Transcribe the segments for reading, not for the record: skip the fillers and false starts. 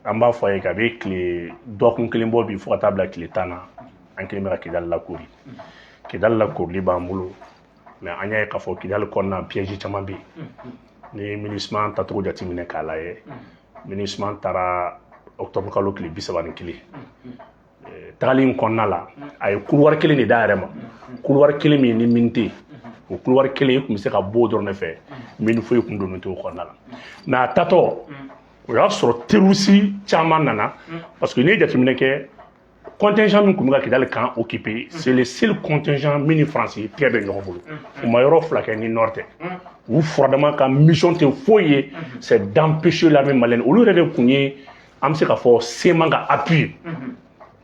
An b'a fɔ a ye kabi tile dɔgɔkun kelen bɔ bi fo ka taa bila tile 10 na, an kelen bɛ ka Kidali lakori. Kidali lakorili b'an bolo, mais an y'a ye k'a fɔ Kidali kɔnɔna, piège caman bɛ yen. Ni ye MINUSMA tacogo jateminɛ k'a lajɛ, MINUSMA taara octobre kalo tile 31. Tagali in kɔnɔna la, a ye couloir kelen de d'a yɛrɛ ma, couloir kelen min ni mine tɛ yen. O couloir kelen, i tun bɛ se ka bɔ o dɔrɔn de fɛ, mine foyi kun donnen t'o kɔnɔna la. Mais a tatɔ, o y'a sɔrɔ terroriste caman nana, parce que n'i ye jateminɛ kɛ, contingent min tun bɛ ka Kidali camp occupé, c'est le seul contingent min ni Faransi tɛgɛ bɛ ɲɔgɔn bolo. U ma yɔrɔ fila kɛ ni nord tɛ. U furadama ka mission tɛ foyi ye, c'est d'empêcher l'armée malienne. Olu yɛrɛ de tun ye, an bɛ se k'a fɔ, CMA ka appui,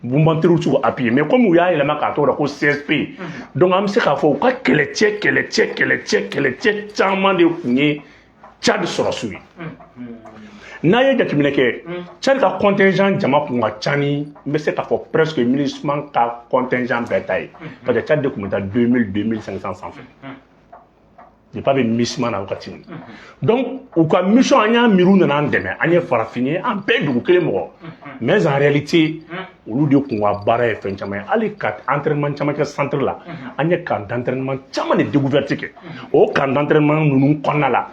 mouvement terroriste ka appui. Mais comme u y'a yɛlɛma k'a tɔgɔ da ko CSP, donc an bɛ se k'a fɔ u ka kɛlɛcɛ kɛlɛcɛ kɛlɛcɛ kɛlɛcɛ caman de tun ye Tchad sɔrɔsiw ye. N'a ye jateminɛ kɛ, Tchad ka contingent jama kun ka ca ni, n bɛ se k'a fɔ, presque MINUSMA ka contingent bɛɛ ta ye, parce que Tchad de tun bɛ taa 2000, 2500 sanfɛ depuis a bɛ MINUSMA na wagati min. Donc u ka mission, an y'a miiri u nana an dɛmɛ, an ye farafin ye, an bɛɛ ye dugu kelen mɔgɔ, mais en réalité olu de kun ka baara ye fɛn caman ye. Hali ka entraînement caman kɛ centre la, an ye camp d'entraînement caman de découverte kɛ. O camp d'entraînement ninnu kɔnɔna la,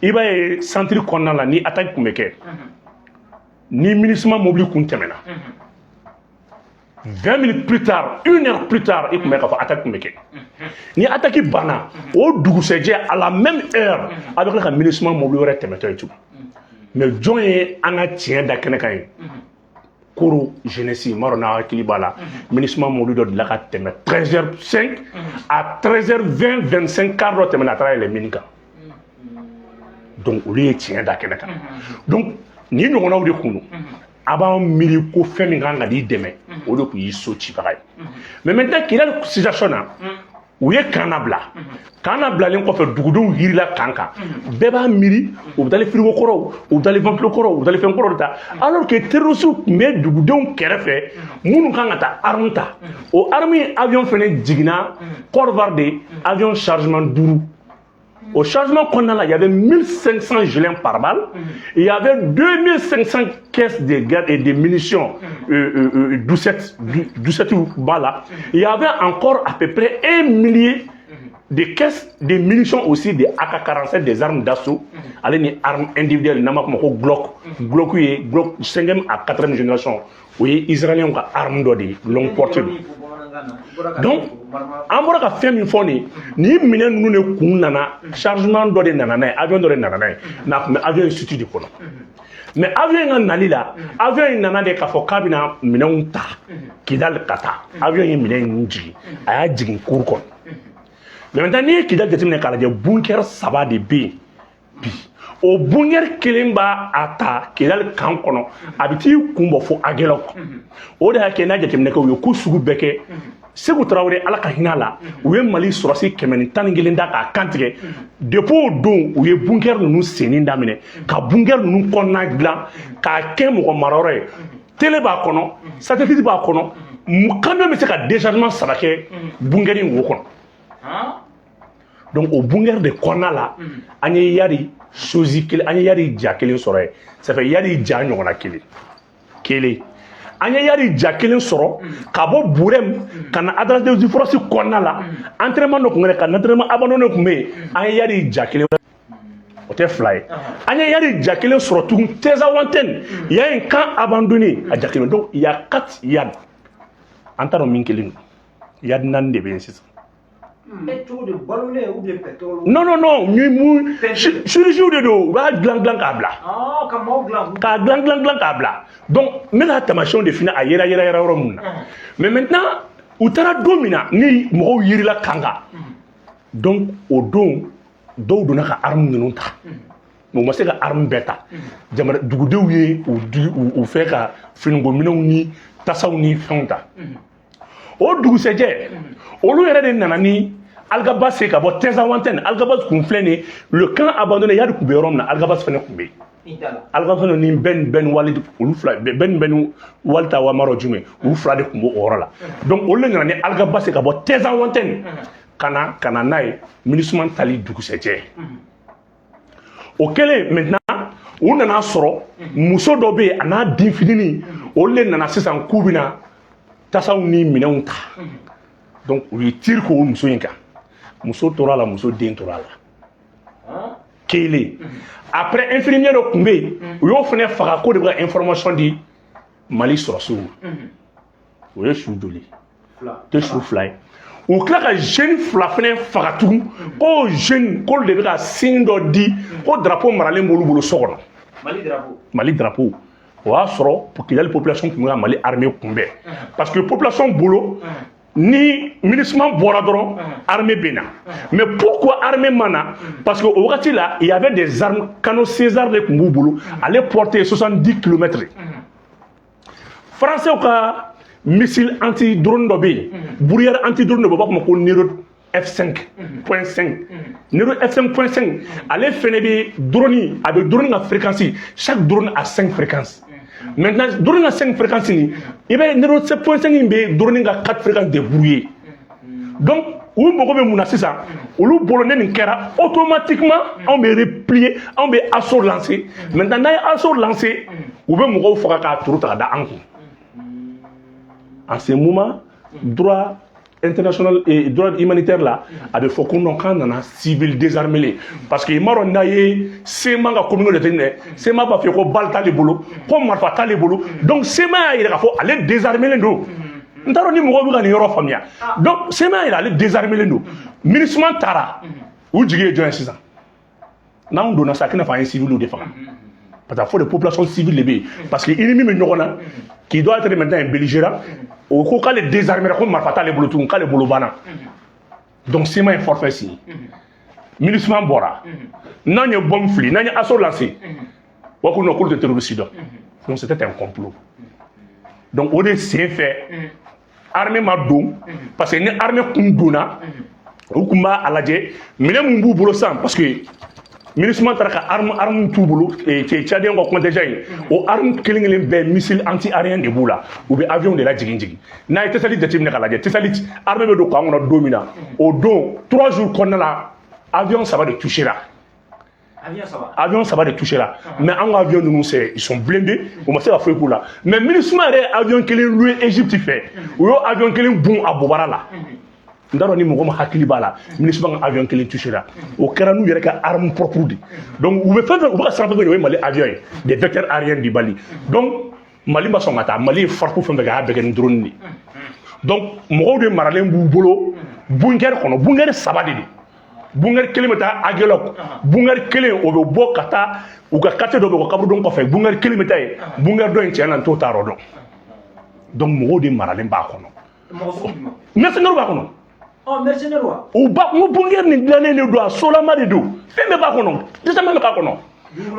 i b'a ye, centre kɔnɔna la, ni attaque kun bɛ kɛ, ni MINUSMA mobili kun tɛmɛna, 20 minutes plus tard, une heure plus tard, i tun bɛ k'a fɔ attaque tun bɛ kɛ. Ni attaque banna, o dugusɛjɛ, à la même heure, a bɛ tila ka MINUSMA mobili wɛrɛ tɛmɛtɔ ye tugun. Mais jɔn ye an ka tiɲɛ da kɛnɛ kan ye? Koro jeunesse m'a dɔn n'a hakili b'a la, MINUSMA mobili dɔ delila ka tɛmɛ 13h05, à 13h20, 25, quart dɔ tɛmɛna, a taara yɛlɛ mine kan. Donc olu ye tiɲɛ da kɛnɛ kan. Donc nin ɲɔgɔnnaw de kun don. A b'an miiri ko fɛn min kan ka n'i dɛmɛ, o de tun y'i so cibaga ye. Mais maintenant, Kidali situation na, u ye camp nabila. Camp nabilalen kɔfɛ, dugudenw yirila camp kan. Bɛɛ b'a miiri u bɛ taali frigo kɔrɔw, u bɛ taali ventilo kɔrɔw, u bɛ taali fɛn kɔrɔw ta, alors que terroristes tun bɛ dugudenw kɛrɛfɛ minnu kan ka taa arme ta. O arme avion fɛnɛ jiginna Côte d'Ivoire de, avion chargement duuru. Au chargement kɔnɔna la, il y avait 1500 gilets pare-balles, il y avait 2500 caisses de gaz et de munitions 17, 17 bas là. Il y avait encore à peu près un millier de caisses de munitions aussi, des AK-47, des armes d'assaut, ale ni armes individuelles, n'an b'a fɔ ma ko Glock. Glock ye Glock 5e à 4e génération. O ye Israéliens ka arme dɔ de ye, longue portée. Donc an bɔra ka fɛn min fɔ nin, nin minɛn ninnu de kun nana, chargement dɔ de nana n'a ye, avion dɔ de nana n'a ye, mais a tun bɛ avion in soute de kɔnɔ. Mais avion in ka nali la, avion in nana de k'a fɔ k'a bɛna minɛnw ta Kidali ka taa. Avion ye minɛn ninnu jigin, a y'a jigin cour kɔnɔ. Mais maintenant, n'i ye Kidali jateminɛ k'a lajɛ, bunker saba de bɛ yen bi. O bunker kelen b'a a ta Kidali camp kɔnɔ, a bɛ t'i kun bɔ fo Aguelhok. O de y'a kɛ, n'a jateminɛ kɛ, u ye ko sugu bɛɛ kɛ. Segu Tarawele, Ala ka hinɛ a la, u ye Mali sɔrɔsi 111 da k'a kantigɛ. Depuis o don, u ye bunker ninnu senni daminɛ, ka bunker ninnu kɔnɔna dilan k'a kɛ mɔgɔ marayɔrɔ ye. Télé b'a kɔnɔ, satellite b'a kɔnɔ, camion bɛ se ka déchargement saba kɛ bunker in wo kɔnɔ. Donc o bunker de kɔnɔna la, an ye Iyad sosie kelen, an ye Iyad ja kelen sɔrɔ yen. Ça fait Iyad ja ɲɔgɔnna kelen kelen. An ye Iyad ja kelen sɔrɔ ka bɔ Burem ka na Adrar des Iforas kɔnɔna la. Entraînement dɔ tun kɛra ka entraînement abandonné tun bɛ yen, an ye Iyad ja kelen, o tɛ fila ye. An ye Iyad ja kelen sɔrɔ tugun Tinzaouaten, il y a un camp abandonné a ja kelen. Donc il y a quatre Iyad, an t'a dɔn min kelen don. Iyad naani de bɛ yen sisan. Cogo di, balolen ou bien pétrole? Non, non, non, ni mun, chirurgie de don, u b'a dilan dilan k'a bila. Ah, ka maaw dilan. K'a dilan dilan dilan k'a bila. Donc n bɛna taamasiyɛnw de f'i ɲɛna, a yera yera yera yɔrɔ mun na. Mais maintenant, u taara don min na ni mɔgɔw yirila camp kan, donc o don dɔw donna ka arme ninnu ta, mais u ma se ka arme bɛɛ ta. Jamana dugudenw ye u di u fɛ ka finiko minɛnw ni tasaw ni fɛnw ta. O dugusɛjɛ, olu yɛrɛ de nana ni Alghabass ka bɔ Tinzaouaten. Alghabass kun filɛ nin ye, le camp abandonné, Iyad kun bɛ yɔrɔ min na, Alghabass fɛnɛ kun bɛ yen. Alghabass ni Ben Ben Walid, olu fila, Ben Ben Walid ta wa jumɛn, olu fila de kun b'o yɔrɔ la. Donc olu de nana ni Alghabass ka bɔ Tinzaouaten ka na n'a ye MINUSMA tali dugusɛjɛ. O kɛlen, maintenant U nana sɔrɔ muso dɔ bɛ yen, a n'a den fitinin, olu de nana sisan k'u bɛna tasaw ni minɛnw ta. Donc u ye tir k'o muso in kan. Muso tora a la, muso den tora a la. Kelen. Après, infirmier dɔ tun bɛ yen, u y'o fana faga, k'o de bɛ ka information di Mali sɔrɔsiw ma. O ye su joli tɛ? Su 2 ye. U tila ka jeune 2 fana faga tugun, ko jeune k'olu de bɛ ka signe dɔ di, ko drapeau maralen b'olu bolo so kɔnɔ. Mali drapeau. Mali drapeau. O y'a sɔrɔ Kidali population tun bɛ ka Mali armée kunbɛn, parce que population bolo, ni MINUSMA bɔra dɔrɔn, armée bɛ na. Mais pourquoi armée ma na? Parce que o wagati la, il y avait des armes, canon César de tun b'u bolo, ale portée 70 km. Français ka missile anti drone dɔ bɛ yen, brouillard anti drone dɔ bɛ yen, u b'a fɔ ma ko Nero F5.5. Nero F5.5, ale fɛnɛ bɛ drone, a bɛ drone ka fréquence, chaque drone a 5 fréquences. Maintenant, drone ka 5 fréquences nin, i bɛ Nero 7.5 in bɛ drone ka 4 fréquences de brouiller. Donc u mago bɛ mun na sisan? Olu bolo, ne nin kɛra, automatiquement anw bɛ replier, anw bɛ assaut lancer. Maintenant, n'a ye assaut lancer, u bɛ mɔgɔw faga k'a turu ta ka da an kun. En ce moment, droit international et droit humanitaire la, a bɛ fɔ ko non, k'an nana civil désarmé, parce que i m'a dɔn, n'a ye CMA ka commune jateminɛ, CMA b'a fɔ ko balle t'ale bolo, ko marifa t'ale bolo. Donc CMA y'a yira k'a fɔ ale désarmé don. N t'a dɔn ni mɔgɔw bɛ ka nin yɔrɔ faamuya. Donc CMA y'a yira ale désarmé don. MINUSMA taara, u jigi ye jɔn ye sisan? N'anw donna sisan, a k'i n'a fɔ an ye civil de faga, parce que fo de population civile de bɛ yen, parce que i ni min bɛ ɲɔgɔn na, qui doit être maintenant un belligérant, o ko k'ale désarmé, ko marifa t'ale bolo tugun, k'ale bolo banna. Donc CMA ye forfait signé, MINUSMA bɔra. N'an ye bombe fili, n'an ye assaut lancé, wa ko non, k'olu tɛ terroriste dɔn. Donc c'était un complot. Donc o de sen fɛ armée ma don, parce que ni armée kun donna, u kun b'a a lajɛ minɛn mun b'u bolo sisan, parce que MINUSMA taara ka arme t'u bolo, Tchadien ka contingent ye. O arme kelen kelen bɛɛ, missile anti aérien de b'u la, u bɛ avion de la jigin jigin. N'a ye Tessalit jateminɛ k'a lajɛ, Tessalit armée bɛ don camp kɔnɔ don min na, o don, 3 jours kɔnɔna la, avion 3 de touché la. Avion 3. Avion 3 de touché la. Mais an ka avion ninnu, c'est, ils sont blindés, u ma se ka foyi k'u la. Mais MINUSMA yɛrɛ ye avion kelen loué Égypte fɛ, u y'o avion kelen bon a bobara la. N t'a dɔn ni mɔgɔ min hakili b'a la, MINUSMA ka avion kelen touché la, o kɛra n'u yɛrɛ ka arme propre de. Donc u bɛ fɛn fɛn, u bɛ ka sira fɛn fɛn, o ye Mali avion ye, des vecteurs aériens du Mali. Donc Mali ma sɔn ka taa. Mali ye frappe fɛn fɛn kɛ, a y'a bɛɛ kɛ ni drone de. Donc mɔgɔw de maralen b'u bolo bunker kɔnɔ. Bunker 3 de don. Bunker kelen bɛ taa Aguelhok, bunker kelen o bɛ bɔ ka taa u ka quartier dɔ bɛ o kaburudon kɔfɛ, bunker kelen bɛ taa yen, bunker dɔ in, tiɲɛ na, n t'o ta yɔrɔ dɔn. Donc mɔgɔw de maralen b'a kɔnɔ. Mɔgɔ sugu jumɛn? Mercenaires b'a kɔnɔ. Ɔ, mercenaire wa? U ba n ko bunker nin dilannen de don, a solama de don, fɛn bɛɛ b'a kɔnɔ, dɛsɛma bɛ k'a kɔnɔ.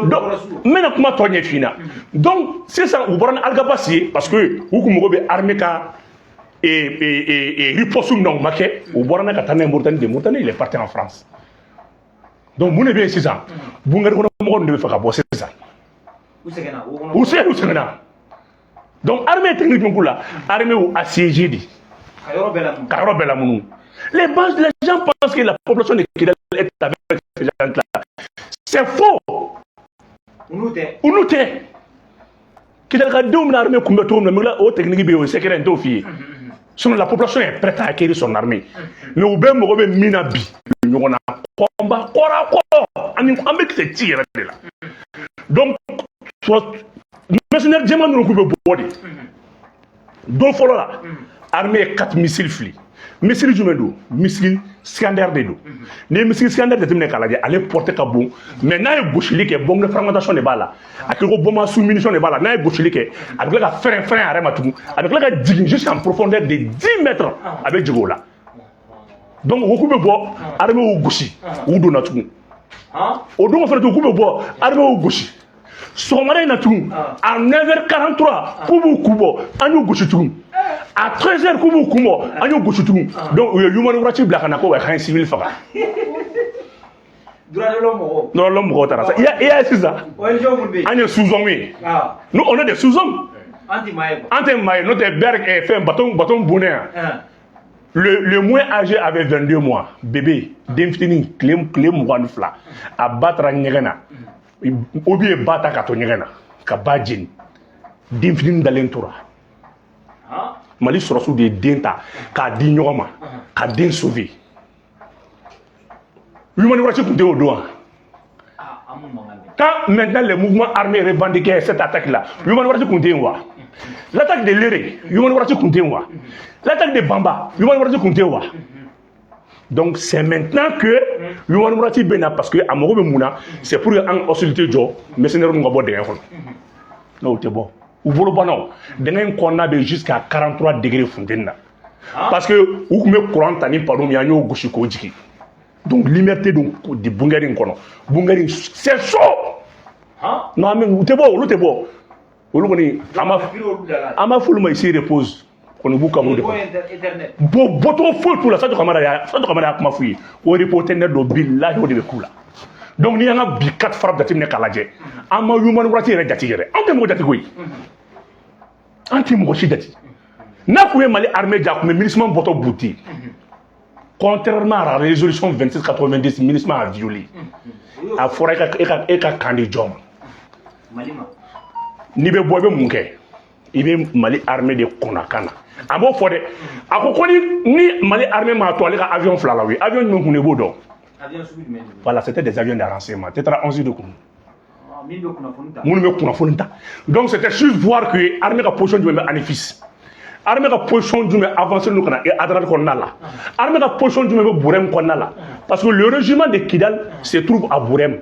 Donc n bɛna kuma tɔ ɲɛf'i ɲɛna. Donc sisan u bɔra ni Alghabass ye, parce que u kun mago bɛ armée ka riposte min na, o ma kɛ. U bɔra n'a ka taa n'a ye Mauritanie de. Mauritanie, il est parti en France. Donc mun de bɛ yen sisan? Bunker kɔnɔ mɔgɔw de bɛ fɛ ka bɔ sisan. U sɛgɛnna o kɔnɔ. U sɛgɛn, u sɛgɛnna. Donc armée ye technique min k'u la, armée y'u assiégé de. Ka yɔrɔ bɛɛ lamunu. Ka yɔrɔ bɛɛ lamunu. Les bases, les gens pensent que la population de Kidal est avec ces gens-là, c'est faux. U n'u tɛ. U n'u tɛ. Kidal ka denw bɛna armée kunbɛ cogo min na, o technique bɛ yen, o ye secret, n t'o f'i ye. Sinon la population est prête à acquérir son armée. Mais u bɛɛ mago bɛ min na bi, ɲɔgɔn na combat kɔra kɔ, ani an bɛ kisɛ ci yɛrɛ de la. Donc mercenaires jɛman ninnu k'u bɛ bɔ de. Don fɔlɔ la, armée ye quatre missiles fili. Missile jumɛn don? Missile Iskander de don. N'i ye missile Iskander jateminɛ k'a lajɛ, ale portée ka bon, mais n'a ye gosili kɛ, bombe de fragmentation de b'a la, a kɛ ko bombe à sous munition de b'a la. N'a ye gosili kɛ, a bɛ tila ka fɛrɛn fɛrɛn a yɛrɛ ma tugun, a bɛ tila ka jigin jusqu'en profondeur de 10 mètres, a bɛ jigin o la. Donc u ko k'u bɛ bɔ, armée y'u gosi, u donna tugun. O don fana tugun, k'u bɛ bɔ, armée y'u gosi. Sɔgɔmada in na tugun, à 9h43, k'u b'u kun bɔ, an y'u gosi tugun. À 13h, k'u b'u kun bɔ, an y'u gosi tugun. Donc u ye Human Rights bila ka na ko k'an ye civil faga. Droit de l'homme mɔgɔw. Droit de l'homme mɔgɔw taara sa. I y'a ye sisan. ONG minnu bɛ yen. An ye sous-homme ye. Nous, on est des sous-hommes. An tɛ maa ye quoi. An tɛ maa ye, n'o tɛ bɛɛ fɛn bateau bonnen yan. Le moins âgé avait 22 mois, bébé, den fitinin, tile 22. A ba taara ɲɛgɛn na. Obus ye ba ta ka to ɲɛgɛn na ka ba jeni, den fitinin dalen tora. Mali sɔrɔsiw de ye den ta k'a di ɲɔgɔn ma ka den sauver. Human Rights tun tɛ o don wa? Quand maintenant les mouvements armés revendiquaient cette attaque-là, Human Rights tun tɛ yen wa? L'attaque de Léré, Human Rights tun tɛ yen wa? L'attaque de Bamba, Human Rights tun tɛ yen wa? Donc c'est maintenant que Human Rights bɛ na, parce que a mago bɛ mun na? C'est pour que an ka hostilité jɔ, mercenaires ninnu ka bɔ dingɛ kɔnɔ. N'o tɛ bɔ, u bolo banna o. Dingɛ in kɔnɔna bɛ jusqu'à 43 degrés funteni na, parce que u tun bɛ courant ta ni panneau min ye, an y'o gosi k'o jigin. Donc lumière tɛ don di bunker in kɔnɔ. Bunker in, c'est chaud. Non mais u tɛ bɔ, olu tɛ bɔ, olu kɔni, an b'a f'olu ma ici repose kɔni, b'u kaburu de kɔnɔ. Bon, bɔcogo foyi t'u la. Sadio Kamara y'a kuma f'u ye ko repos éternel don. Bilahi, o de bɛ k'u la. Donc n'i y'an ka bi quatre frappes jateminɛ k'a lajɛ, an ma Human Rights yɛrɛ jate yɛrɛ. Anw tɛ mɔgɔ jate koyi, an tɛ mɔgɔ si jate. N'a kun ye Mali armée ja, a kun bɛ MINUSMA bɔtɔ buti. Contrairement à la résolution 2690, MINUSMA a violé. A fɔra e ka kan di jɔn ma? N'i bɛ bɔ, i bɛ mun kɛ? I bɛ Mali armée de kɔnɔ a kan na. A b'o fɔ dɛ. A ko ni Mali armée m'a to ale ka avion fila la, o ye avion jumɛn kun de b'o dɔn? Voilà, c'était des avions de renseignement, Tetra 11 de kun minnu bɛ kunnafoni ta. Donc c'était juste voir que armée ka position jumɛn bɛ Anefis, armée ka position jumɛn avancé nu ka na Adrar kɔnɔna la, armée ka position jumɛn bɛ Bourem kɔnɔna la, parce que le régiment de Kidal se trouve à Bourem.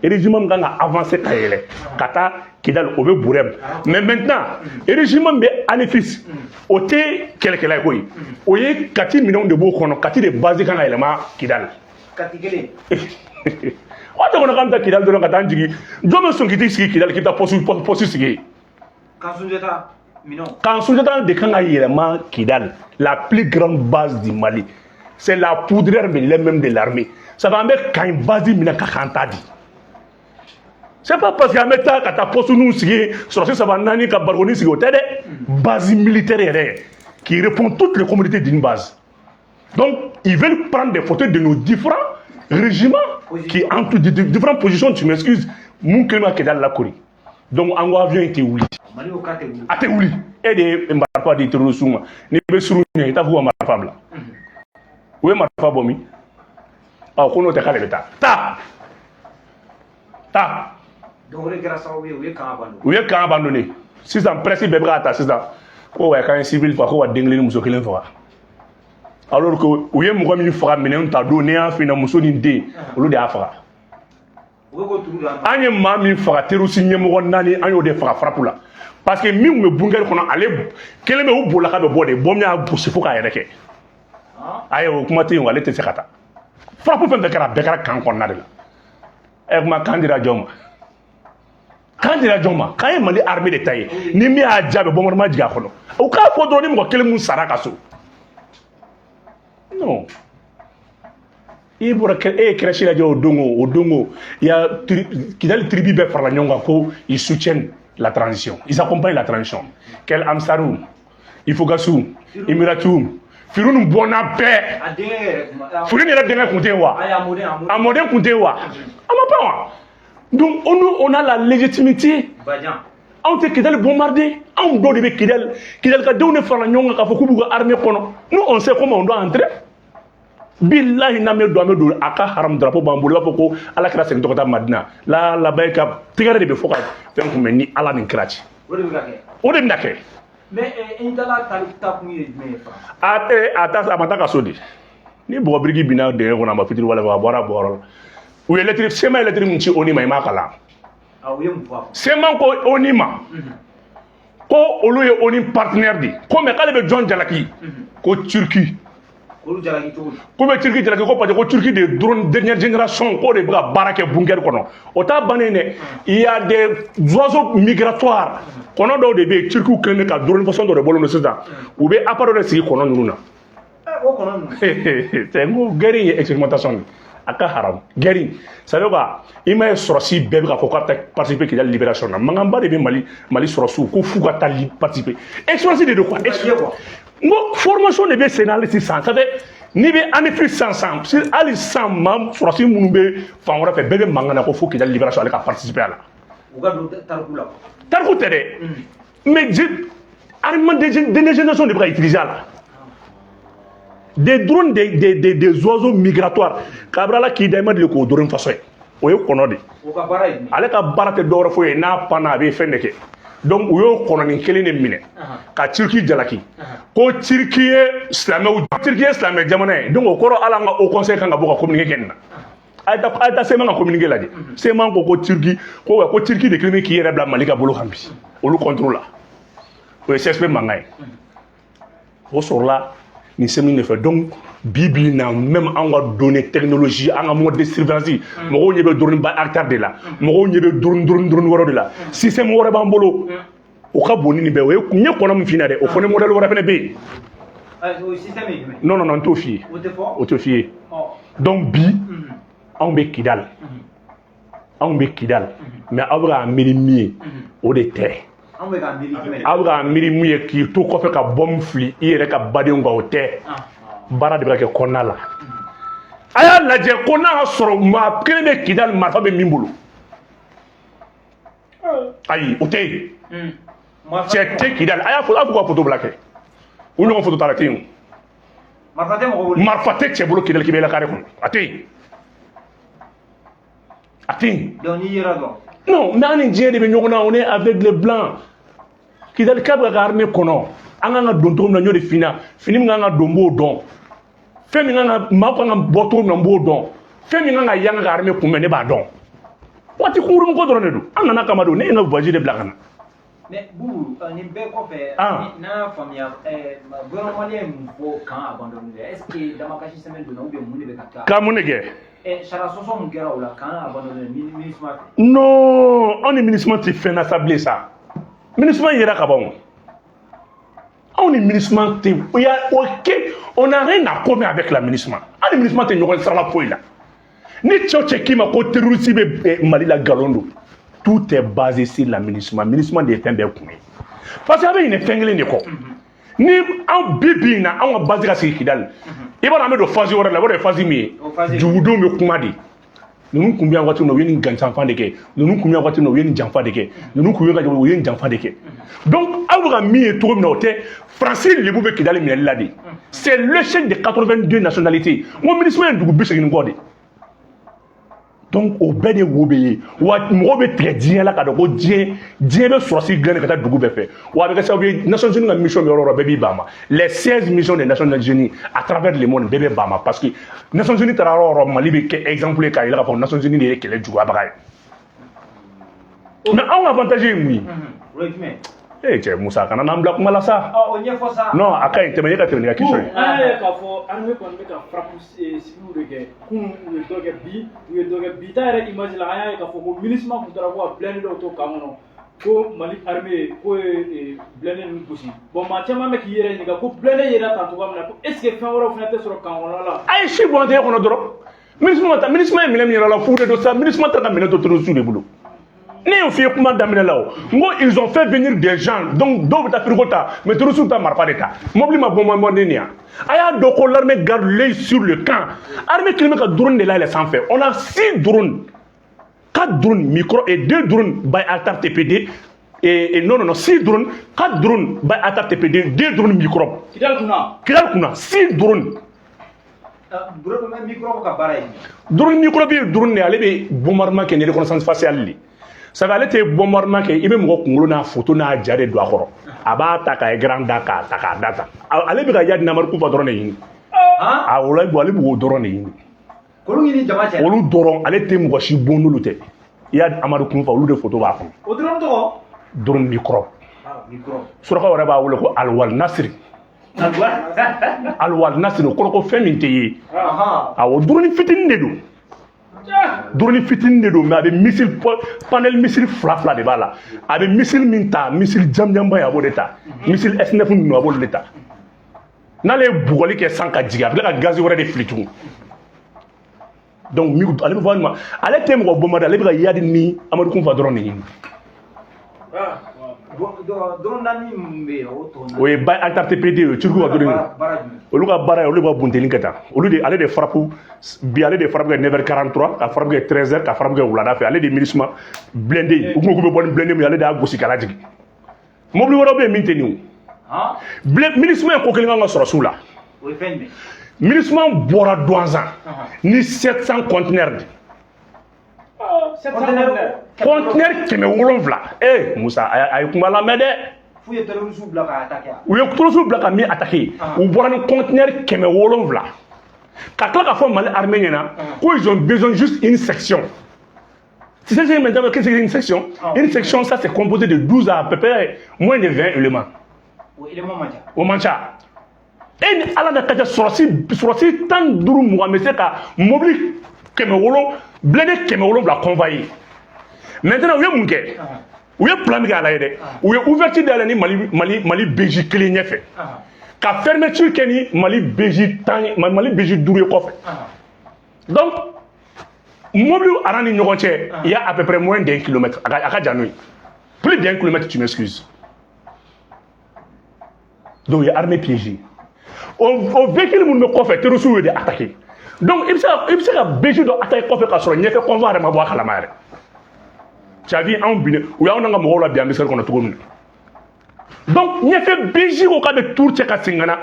Régiment min kan ka avancer ka yɛlɛ ka taa Kidal, o bɛ Bourem. Mais maintenant, régiment min bɛ Anefis, o tɛ kɛlɛkɛla ye koyi, o ye Kati minɛnw de b'o kɔnɔ. Kati de base kan ka yɛlɛma Kidal. Kati kelen. O tɛ kɔnɔ k'an bɛ taa Kidal dɔrɔn ka taa an jigin. Jɔn bɛ sɔn k'i t'i sigi Kidal k'i taa poste sigi yen? Kan Sunjata minɛnw. Kan Sunjata de kan ka yɛlɛma Kidal, la plus grande base du Mali. C'est la poudrière même de l'armée. Ça va, an bɛ camp base minɛ ka kan ta di. C'est pas parce que an bɛ taa ka taa poste ninnu sigi, sɔrɔsi saba naani ka barikoni sigi, o tɛ dɛ. Base militaire yɛrɛ qui répond toutes les commodités d'une base. Donc ils veulent prendre des photos de nos différents régiments qui entrent de différentes positions, tu m'excuses, mun kelen bɛ ka Kidal lakori. Donc an ko avion in tɛ wuli. Mali ko k'a tɛ wuli. A tɛ wuli. E de ye marifa di terroriste ma. N'i bɛ surun ɲɛ, i t'a fɔ k'u ka marifa bila. U ye marifa bɔ min? Ɔ, ko n'o tɛ, k'ale bɛ taa taa taa. Donc o de kɛra sababu ye u ye camp abandonné. U ye camp abandonné. Sisan presse bɛɛ bɛ k'a ta sisan ko wa k'an ye civil faga, ko ka den kelen ni muso kelen faga, alors que u ye mɔgɔ min faga minɛnw ta don, n'i y'a f'i ɲɛna, muso ni den, olu de y'a faga. U bɛ k'o turu don an ma. An ye maa min faga, terroriste ɲɛmɔgɔ naani, an y'o de faga frappe la, parce que min tun bɛ bunker kɔnɔ, ale kelen bɛ u bolila k'a bɛ bɔ de, bɔn y'a gosi fo k'a yɛrɛ kɛ. Ayi, o kuma tɛ yen o, ale tɛ se ka taa. Frappe fɛn fɛn kɛra, a bɛɛ kɛra camp kɔnɔna de la. Ɛ, kuma camp dira jɔn ma? Camp dira jɔn ma? Camp ye Mali armée de ta ye. Ni min y'a jaabi, bombardement jigin a kɔnɔ, u k'a fɔ dɔrɔn ni mɔgɔ kelen mun sara ka so. Non, i bɔra, e ye crèche lajɛ o don o don o, il y a Kidali tribu bɛɛ farala ɲɔgɔn kan ko ils soutiennent la transition, ils accompagnent la transition. Quel Amsaru, Ifogasu, Imiratu, Firunu bɔnna bɛɛ. A denkɛ yɛrɛ kuma. Firunu yɛrɛ denkɛ kun tɛ yen wa? Ayi, a mɔden, a mɔden. A mɔden kun tɛ yen wa? A ma ban wa? Donc on, nous, on a la légitimité. Badian. Anw tɛ Kidali bombarder. Anw dɔw de bɛ Kidali, Kidali ka denw de farala ɲɔgɔn kan k'a fɔ k'u b'u ka armée kɔnɔ. Nous, on sait comment on doit entrer. Bilahi, n'an bɛ don, an bɛ don a ka haram drapeau b'an bolo, i b'a fɔ ko ala kɛra segin tɔgɔ taa Madina la laban ka tɛgɛrɛ de bɛ fɔ ka fɛn kunbɛn ni ala ni kira cɛ. O de bɛ ka kɛ. O de bɛna kɛ. Mais Intala ta kun ye jumɛn ye France? A tɛ a ta, a ma taa ka so de. Ni bɔgɔ biriki binna dingɛ kɔnɔ, a ma fitiri wale, a bɔra bɔyɔrɔ la. U ye lettre, CMA ye lettre min ci ONU ma, i m'a kalan? Ah, u ye mun fɔ a kɔnɔ? CMA ko ONU ma ko olu ye ONU partenaire de ko, mais k'ale bɛ jɔn jalaki? Ko Turquie. Olu jalaki cogo di? K'u bɛ Turquie jalaki ko parce que ko Turquie de drone dernière génération k'o de bɛ ka baara kɛ bunker kɔnɔ. O t'a bannen dɛ. Il y a des oiseaux migratoires, kɔnɔ dɔw de bɛ yen, Turquiw kɛlen bɛ ka drone façon dɔ de bɔlen don sisan, u bɛ appareil dɔ sigi kɔnɔ ninnu na. O kɔnɔ ninnu. C'est n ko guerre in ye expérimentation de, a ka haram guerre in. Ça veut quoi? I ma ye, sɔrɔsi bɛɛ bɛ ka fɔ k'a bɛ taa participer Kidali libération na. Mankanba de bɛ Mali, Mali sɔrɔsiw ko f'u ka taa participer. Expérience de don quoi. Ka quoi. N ko formation de bɛ sen na hali sisan. Ça fait N'i bɛ Anefis san san, hali san maa sɔrɔsi minnu bɛ fan wɛrɛ fɛ, bɛɛ bɛ mankan na ko fo Kidali libération ale ka participer a la. U ka don tariku la. Tariku tɛ dɛ, mais armement de génération de bɛ ka utiliser a la, des drones, des oiseaux migratoires. Kabini Ala k'i da, i ma deli k'o drone façon ye, o ye kɔnɔ de. O ka baara ye jumɛn? Ale ka baara tɛ dɔwɛrɛ foyi ye, n'a panna, a bɛ fɛn de kɛ. Donc u y'o kɔnɔnin kelen de minɛ ka Turki jalaki ko Turki ye silamɛw, Turki ye silamɛ jamana ye. Donc o kɔrɔ, hali an ka haut conseil kan ka bɔ ka communiqué kɛ nin na. A ye taa, a ye taa CMA ka communiqué lajɛ. CMA ko Turki ko Turki de kelen bɛ k'i yɛrɛ bila Mali ka bolo kan bi, olu contre la. O ye CSP mankan ye, o sɔrɔla nin semaine de fɛ. Donc bi bi in na, même an ka données technologie, an ka mode de surveillance, mɔgɔw ɲɛ bɛ drone Bayraktar de la, mɔgɔw ɲɛ bɛ drone wɛrɛw de la. Système wɛrɛ b'an bolo, o ka bon ni nin bɛɛ. O ye n ye kɔnɔ min f'i ɲɛna dɛ, o fana modèle wɛrɛ fana bɛ yen. O système ye jumɛn? Non, non, non, n t'o f'i ye. O tɛ fɔ. O tɛ f'i ye. Donc bi, anw bɛ Kidal, anw bɛ Kidal, mais aw bɛ k'a miiri min ye, o de tɛ. Anw bɛ k'a miiri jumɛn? Aw bɛ k'a miiri mun ye, k'i to kɔfɛ ka bombe fili i yɛrɛ ka badenw kan, o tɛ. Baara de bɛ ka kɛ kɔnɔna la. A y'a lajɛ ko n'a y'a sɔrɔ maa kelen bɛ Kidali, marifa bɛ min bolo, ayi, o tɛ yen. Cɛ tɛ Kidali. A y'a fɔ, a fɔ ka photo bila kɛ, u ɲɔgɔn photo ta la tɛ yen. Marifa tɛ mɔgɔ bolo. Marifa tɛ cɛ bolo Kidali k'i bɛ yɛlɛ carré kɔnɔ, a tɛ yen, a tɛ yen. Donc n'i yera dɔrɔn. Non, mais an ni diɲɛ de bɛ ɲɔgɔn na, on est avec les blancs. Kidali k'a bɛ ka armée kɔnɔ, an kan ka don cogo min na, n y'o de f'i ɲɛna. Fini min kan ka don, n b'o dɔn. Fɛn min kan ka maa kan ka bɔ cogo min na, n b'o dɔn. Fɛn min kan ka yan ka armée kunbɛn, ne b'a dɔn. Waati kunkurunin ko dɔrɔn de don. An nana kama don, ne ye n ka voyage de bila ka na. Mais Boubou, nin bɛɛ kɔfɛ, n'an y'a faamuya, gouvernement malien ye mun fɔ camp abandonné la? Est ce que damakasi sɛbɛn donna ou bien mun de bɛ ka kɛ? Ka mun de kɛ? Sariya sɔsɔ mun kɛra o la, camp abandonné MINUSMA fɛ. Non, anw ni MINUSMA tɛ fɛn na sa bilen sa. MINUSMA yera ka ban o. Anw ni MINUSMA tɛ, il y a ok, on n'a rien à commun avec la MINUSMA. An ni MINUSMA tɛ ɲɔgɔn sira la foyi la. Ni cɛ o cɛ k'i ma ko terroriste bɛ Mali la, nkalon don. Tout est basé sur la MINUSMA. MINUSMA de ye fɛn bɛɛ kun ye, parce que a bɛ ɲinɛ fɛn kelen de kɔ. Ni an bi bi in na, anw ka base ka sigi Kidali, i b'a dɔn an bɛ don phase wɛrɛ la. I b'a dɔn ye phase min ye? Dugudenw bɛ kuma de. Ninnu kun bɛ yan waati min na, u ye nin janfa de kɛ. Ninnu kun bɛ yan waati min na, u ye nin janfa de kɛ. Ninnu kun bɛ ka u ye nin janfa de kɛ. Donc aw bɛ ka min ye cogo min na, o tɛ. Faransi lebu bɛ Kidali minɛli la de, c'est l'échec de 82 nationalités. N ko MINUSMA ye dugu 80 kɔ de. Donc o bɛɛ de wo bɛ ye wa mɔgɔw bɛ tigɛ diɲɛ la k'a dɔn ko diɲɛ bɛ sɔrɔsi dilan ka taa dugu bɛɛ fɛ. Wa a bɛ kɛ sababu ye, Nations Unies ka mission bɛ yɔrɔ o yɔrɔ, bɛɛ b'i ban ma. Les 16 missions des Nations Unies à travers le monde, bɛɛ bɛ ban ma, parce que Nations Unies taara yɔrɔ o yɔrɔ, Mali bɛ kɛ exemple ye k'a yira k'a fɔ Nations Unies de ye kɛlɛ juguyabaga ye. Mais anw ka avantage ye mun ye? O ye jumɛn? Ee cɛ Musa, kana n'an bila kuma la sa. Ɔ, o ɲɛfɔ sa. Non, a ka ɲi, tɛmɛ, e ka tɛmɛ ni ka question ye. An y'a ye k'a fɔ armée kɔni bɛ ka frappe ciblée de kɛ. Kunun u ye dɔ kɛ, bi u ye dɔ kɛ. Bi ta yɛrɛ image la, an y'a ye k'a fɔ ko MINUSMA tun taara ko ka blindé dɔw to camp kɔnɔ, ko Mali armée k'o ye blindé ninnu gosi. Bon, maa caman bɛ k'i yɛrɛ ɲininka ko blindé yera tan cogoya min na, ko est ce que fɛn wɛrɛw fana tɛ sɔrɔ camp kɔnɔna la? A ye si bɔn tɛ kɔnɔ dɔrɔn. MINUSMA ta, MINUSMA ye minɛ min yɛrɛ la, fu de don sa. MINUSMA ta ka minɛ to terroriste de bolo. Ne y'o f'i ye kuma daminɛ la o, n ko ils ont fait venir des gens. Donc dɔw bɛ taa frigo ta, mais terroriste ta marifa de ta. Mobili ma bombarder nin yan. A y'a dɔn ko l'armée garde l'œil sur le camp. Armée kelen bɛ ka drone de layɛlɛ sanfɛ. On a six drones, quatre drones micro et deux drones Bayraktar TB2 et non, non, non, six drones, quatre drones Bayraktar TB2, deux drones micro. Kidali kunna. Kidali kunna, six drones. Drone micro ka baara ye jumɛn? Drone micro bɛ drone de, ale bɛ bombardement kɛ ni reconnaissance faciale de. Sabu ale tɛ bombardement kɛ, i bɛ mɔgɔ kunkolo n'a photo n'a ja de don a kɔrɔ. A b'a ta ka écran da k'a ta k'a da ta. Ale bɛ ka Iyad Amadu Kufa dɔrɔn de ɲini. A o la, ale b'o dɔrɔn de ɲini. K'olu ɲini jama cɛ. Olu dɔrɔn, ale tɛ mɔgɔ si bon n'olu tɛ. Iyad Amadu Kufa, olu de photo b'a kɔnɔ. O drone tɔgɔ? Drone micro. Micro. Surakaw yɛrɛ b'a wele ko Alwal Nasiri. Alwal Nasiri, o kɔrɔ ko fɛn min tɛ ye. Awɔ, drone fitinin de don. Drone fitinin de don, mais a bɛ missile, panel missile fila fila de b'a la. A bɛ missile min ta, missile jamjanba ye, a b'o de ta. Missile S9 ninnu, a b'olu de ta. N'ale ye bugɔli kɛ san ka jigin, a bɛ tila ka gazi wɛrɛ de fili tugun. Donc ale bɛ fɔ ma, ale tɛ mɔgɔ bombarder, ale bɛ ka Iyad ni Amadu Kufa dɔrɔn de ɲini. Drone naani min bɛ yen, o tɔ naani. O ye Bayraktar TB2 ye, Turkiw ka drone ye. Baara jumɛn? Olu ka baara ye, olu b'a bunteni kɛ tan. Olu de, ale de frappe bi, ale de frappe kɛ 9h43, ka frappe kɛ 13h, ka frappe kɛ wulada fɛ. Ale de MINUSMA blindé, u kun ko k'u bɛ bɔ ni blindé min ye, ale de y'a gosi k'a lajigin. Mobili wɛrɛw bɛ yen min tɛ nin o. MINUSMA ye ko kelen k'an ka sɔrɔsiw la. O ye fɛn jumɛn? MINUSMA bɔra Douentza ni 700 conteneurs de. Conteneur 700. Eh Musa, a ye kuma lamɛn dɛ. F'u ye terroriste bila ka attaquer. U ye terroriste bila ka min attaquer, u bɔra ni conteneur 700, ka tila k'a fɔ Mali armée ɲɛna ko ils ont besoin juste une section. Tu sais ce maintenant, qu'est-ce que c'est une section? Une section, ça, c'est composé de 12 à peu près moins de 20 éléments. O élément man ca. O man ca. E ni Ala na ka ca, sɔrɔsi 15, 20 bɛ se ka mobili kɛmɛ wolo blindé 700 convoyer. Maintenant, u ye mun kɛ? U ye plan min kɛ, a la ye dɛ, u ye ouverture dayɛlɛ ni Mali BJ kelen ɲɛfɛ, ka fermeture kɛ ni Mali BJ 10 ye, Mali BJ 5 ye kɔfɛ. Donc mobili aran ni ɲɔgɔn cɛ, il y a à peu près moins d'un kilomètre. A ka jan n'o ye, plus d'un kilomètre, tu m'excuses. Donc il y a armée piégée. O véhicule minnu bɛ kɔfɛ, terroristes y'o de attaqué. Donc i bɛ se ka BJ dɔ attaqué kɔfɛ k'a sɔrɔ ɲɛfɛ convoi yɛrɛ ma bɔ a kalama yɛrɛ. Tu as vu, anw binnen, u y'anw n'an ka mɔgɔw la bi embuscade kɔnɔ cogo min na. Donc ɲɛfɛ BJ ko k'a bɛ tour cɛ ka segin ka na,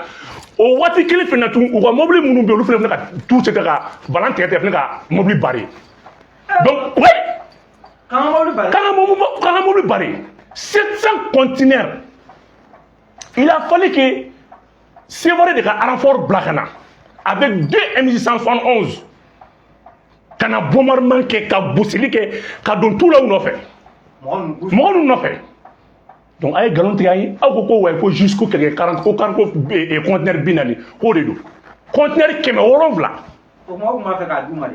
o waati kelen fana tugun, u ka mobili minnu bɛ yen, olu fana ka tour cɛ ka balan tigɛ tigɛ fana ka mobili barrer. Donc oui. K'an ka mobili barrer. K'an ka mobili barrer, 700 conteneurs. Il a fallu que Sévaré de ka renfort bila ka na avec deux MJ171, ka na bombardement kɛ, ka gosili kɛ, ka don tu la u nɔfɛ. Mɔgɔ ninnu. Mɔgɔ ninnu nɔfɛ. Donc a ye nkalon tigɛ an ye. Aw ko wayi, ko jusqu'au kɛlɛ 40, ko 40, ko conteneur 40, k'o de don, conteneur 700. O kuma, o tun b'a fɛ k'a d'u ma de.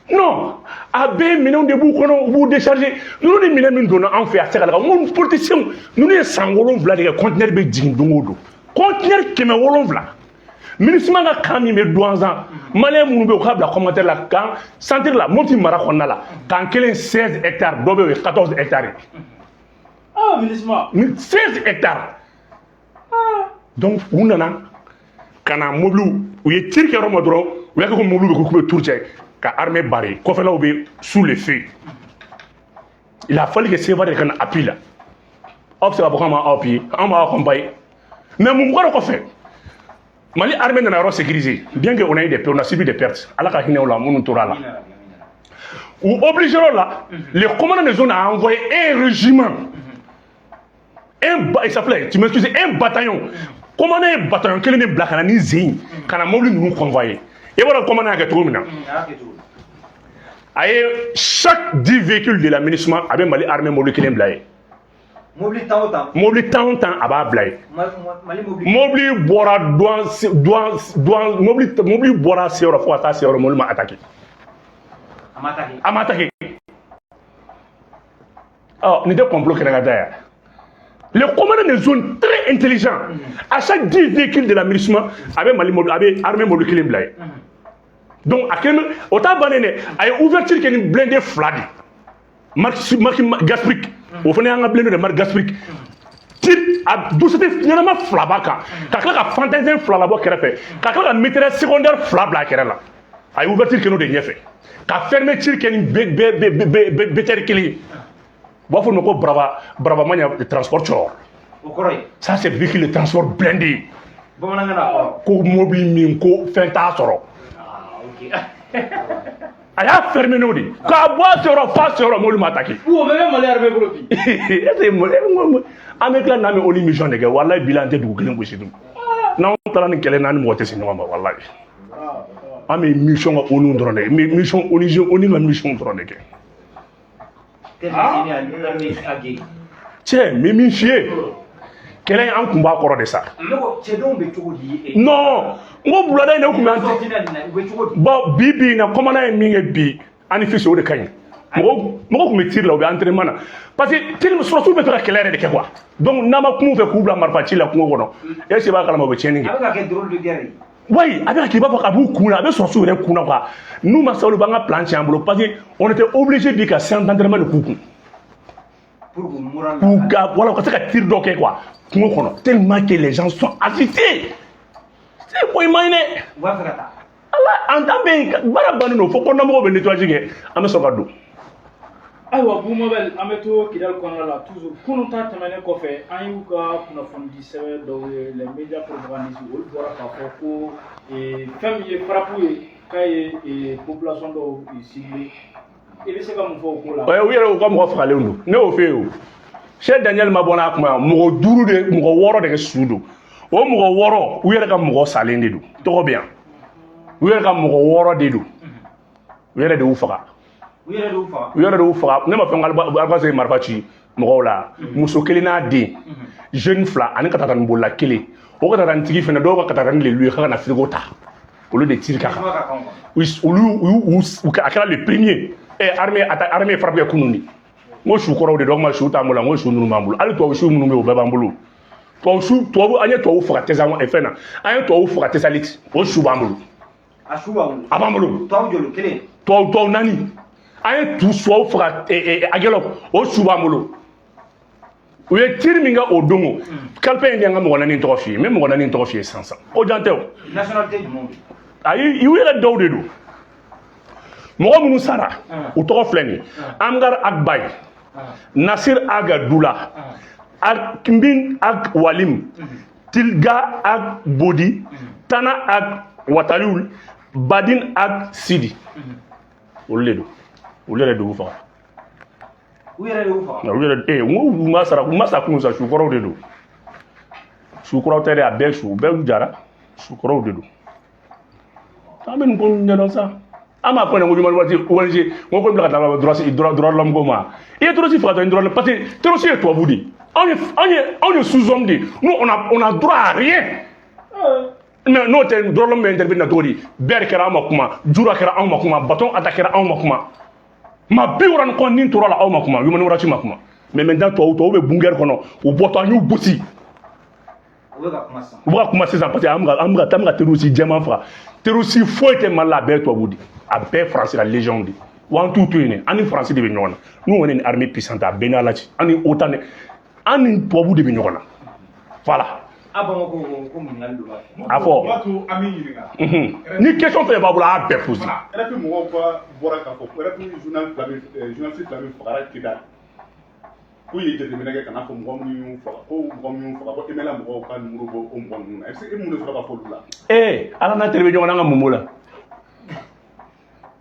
Non, a bɛɛ minɛnw de b'u kɔnɔ, u b'u décharger. Ninnu ni minɛn min donna an fɛ, a tɛ se ka laga. N ko politiciens ninnu ye san 7 de kɛ, conteneur bɛ jigin don o don, conteneur 700. MINUSMA ka camp min bɛ Douentza, malien minnu bɛ yen, u k'a bila commentaire la. Camp centre la, Mopti mara kɔnɔna la, camp kelen 16 hectares, dɔ bɛ yen, o ye 14 hectares ye. Ah, MINUSMA. 16 hectares. Donc u nana ka na mobiliw, u ye tir kɛ yɔrɔ min dɔrɔn, u y'a kɛ ko mobiliw bɛ k'u bɛ tour cɛ ka armée barrer, kɔfɛlaw bɛ sous le feu. Il a fallu que Sévaré de ka na appui la. Aw bɛ se k'a fɔ k'an b'aw appuyer, an b'aw accompagner, mais mun kɔrɔ kɔfɛ, Mali armée nana yɔrɔ sécuriser, bien que on a eu des on a subi des pertes. Ala ka hinɛ o la minnu tora la. U obligé la, le commandant de zone a envoyé un régiment, il s'appelait, tu m'excuses, un bataillon. Commandant ye bataillon kelen de bila ka na ni zen ka na mobili ninnu convoyer. I b'a dɔn commandant y'a kɛ cogo min na? A y'a kɛ cogo di? A ye chaque 10 véhicules de la MINUSMA, a bɛ Mali armée mobili kelen bila yen. Mobili 10 o 10. Mobili 10 o 10, a b'a bila yen. Mali mobili. Mobili bɔra douane douane douane, mobili bɔra se yɔrɔ fo ka taa se yɔrɔ, mobili ma attaqué. A ma attaqué. A ma attaqué. Ɔ, nin tɛ complot kɛnɛ ka taa yan. Le commandant de zone, très intelligent, à chaque 10 véhicules de la MINUSMA, a bɛ Mali mobili, a bɛ armée mobili kelen bila yen. Donc a kelen o t'a bannen dɛ, a ye ouverture kɛ ni blindé fila de, marque Gasperik. O fana y'an ka blindé de marque Gasperik. Tir a dosité ɲɛnama fila b'a kan, ka tila ka fantassin fila labɔ kɛrɛfɛ, ka tila ka mitrailleur secondaire fila bila a kɛrɛ la. A ye ouverture kɛ n'o de ɲɛfɛ, ka fermeture kɛ ni BTR kelen ye. U b'a fɔ o ma ko Brava Brava Maɲa de transport cɔrɔ. O kɔrɔ ye? Ça, c'est véhicule de transport blindé. Bamanankan na, kɔrɔ? Ko mobili min ko fɛn t'a sɔrɔ. Ah, ok. A y'a fermé n'o de ye k'a bɔ a seyɔrɔ f'a seyɔrɔ, mobili ma attaqué. O bɛɛ bɛ Mali armée bolo bi. Est-ce que an bɛ tila n'an bɛ ONU mission de kɛ? Walayi bi la, an tɛ dugu kelen gosi dun. N'anw taara ni kɛlɛ, n'an ni mɔgɔ tɛ se ɲɔgɔn ma. Walayi, an bɛ mission ka ONU dɔrɔn de kɛ, mission ONU, ONU ka mission dɔrɔn de kɛ. Tɛ armée a gay. Cɛ, n bɛ min f'i ye, kɛlɛ in, an kun b'a kɔrɔ de sa. Ne ko cɛdenw bɛ cogo di? Non, n ko wulada in de kun bɛ an Sortie na nin na, u bɛ cogo di? Bon, bi bi in na, commandant ye min kɛ bi ani fils, o de ka ɲi. Mɔgɔw kun bɛ tir la, u bɛ entraînement na, parce que tir, sɔrɔsiw bɛ fɛ ka kɛlɛ yɛrɛ de kɛ quoi. Donc n'a ma kuma u fɛ k'u bila marifa ci la kungo kɔnɔ, est ce que i b'a kalama, u bɛ tiɲɛni kɛ. A bɛ ka kɛ drôle de guerre ye. Oui, a bɛ ka kɛ i b'a fɔ a b'u kun na, a bɛ sɔrɔsiw yɛrɛ kun na quoi. N'u ma sabali, u b'an ka plan tiɲɛ an bolo, parce que on était obligé bi ka séance d'entraînement de k'u kun. Pour k'u moral K'u ka, voilà, u ka se ka tir dɔ kɛ quoi kungo kɔnɔ, tellement que les gens sont agités. C'est faut imaginer. U b'a fɛ ka taa. Ala, an t'an bɛ yen, baara bannen don, fo kɔnɔnamɔgɔw bɛ nettoyage kɛ, an bɛ sɔrɔ ka don. Ayiwa, Bumabel, an bɛ to Kidali kɔnɔna la toujours. Kunun ta tɛmɛnen kɔfɛ, an y'u ka kunnafonidi sɛbɛn dɔw ye, les médias propagandistes, olu bɔra k'a fɔ ko fɛn min ye frappe ye, k'a ye population dɔw ciblé. I bɛ se ka mun fɔ o ko la? U yɛrɛ u ka mɔgɔ fagalen don, ne y'o f'e ye. O Cheikh Daniel ma bɔ n'a kuma ye, mɔgɔ duuru de, mɔgɔ wɔɔrɔ de kɛ su don. O mɔgɔ wɔɔrɔ, u yɛrɛ ka mɔgɔ salen de don, tɔgɔ bɛ yan. U yɛrɛ ka mɔgɔ wɔɔrɔ de don, u yɛrɛ de y'u faga. U yɛrɛ de y'u faga. U yɛrɛ de y'u faga. Ne ma fɛn ko Alpha ye marifa ci mɔgɔw la. Muso kelen n'a den jeune fila ani katakatani bolila kelen. O katakanitigi fɛnɛ, dɔw ka katakatani le lui k'a ka na frigo ta, olu de tir ka kan. Kuma ka kan quoi. Olu u a kɛra le premier armée frappe kɛ kunun de. N ko su kɔrɔw de don, o kuma su t'an bolo, n ko su ninnu b'an bolo. Hali tubabu su minnu bɛ yen, o bɛɛ b'an bolo. Tubabu su, tubabu, an ye tubabu faga Tesa fɛn na, an ye tubabu faga Tesaliti, o su b'an bolo. A su b'a bolo. A b'an bolo. Tubabu joli kelen? Tubabu naani. An ye tu tubabu faga Aguelhok, o su b'an bolo. U ye tir min kɛ o don, o calepin in di, an ka mɔgɔ naani tɔgɔ f'i ye. N bɛ mɔgɔ naani tɔgɔ f'i ye sisan sisan, o jan tɛ o. Nationalité jumɛnw? Ayi, u yɛrɛ dɔw de don. Mɔgɔ minnu sara, u tɔgɔ filɛ nin ye: Amgar Akbay, Nasir Aga Dula, Akbin Ag Walim, Tilga Ag Bodi, Tana Ag Wataliul, Badin Ag Sidi. Olu de don, olu yɛrɛ de y'u faga. U yɛrɛ de y'u faga. Olu yɛrɛ, n ko u ma sara, u ma sa kun sa, sukɔrɔw de don. Sukɔrɔw tɛ dɛ, a bɛɛ su bɛɛ jara, sukɔrɔw de don. An bɛ nin ko ɲɛdɔn sa. An b'a fɔ nin ko Human Rights ONG, n ko ko bila ka taa droit de l'homme ko ma. I ye terroriste faga dɔrɔn, droit, parce que terroriste ye tubabu de ye. Anw ye sous-homme de ye. Nous, on a droit à rien. Mais n'o tɛ, droit de l'homme bɛ intervenir na cogo di? Bɛɛ de kɛra anw ma kuma, Jura kɛra anw ma kuma, bateau attaque kɛra anw ma kuma, maa 60 ni kɔ nin tora la, aw ma kuma, Human Rights ma kuma. Mais maintenant, tubabu bɛ bunker kɔnɔ, u bɔtɔ, an y'u gosi. U bɛ ka kuma sisan. U bɛ ka kuma sisan, parce que an bɛ ka terroriste jɛman faga. Terroriste foyi tɛ Mali la, a bɛɛ ye tubabu de, a bɛɛ ye Faransi ka légion de. Wa an t'u to yen dɛ, an ni Faransi de bɛ ɲɔgɔn na. N'u kɔni ni armée puissante, a bɛɛ ni Ala cɛ, an ni OTAN de, an ni tubabu de bɛ ɲɔgɔn na, voilà. A Bamakɔ ko ɲininkali dɔ b'a fɛ. A fɔ. O b'a to an b'i ɲininka. Ni question fɛn b'a bolo, a y'a bɛɛ poser. Voilà, RFI mɔgɔw ka bɔra k'a fɔ ko RFI journal fila min, journaliste fila min fagara Kidal, k'u ye jateminɛ kɛ ka n'a fɔ mɔgɔ minnu y'u faga, ko mɔgɔ minnu y'u faga, ko MNLA mɔgɔw ka numéro bɔ o mɔgɔ ninnu na. Est-ce que e mun de sɔrɔ ka fɔ olu la? Ee, Ala n'a teri bɛ ɲɔgɔn na, an ka mun b'o la?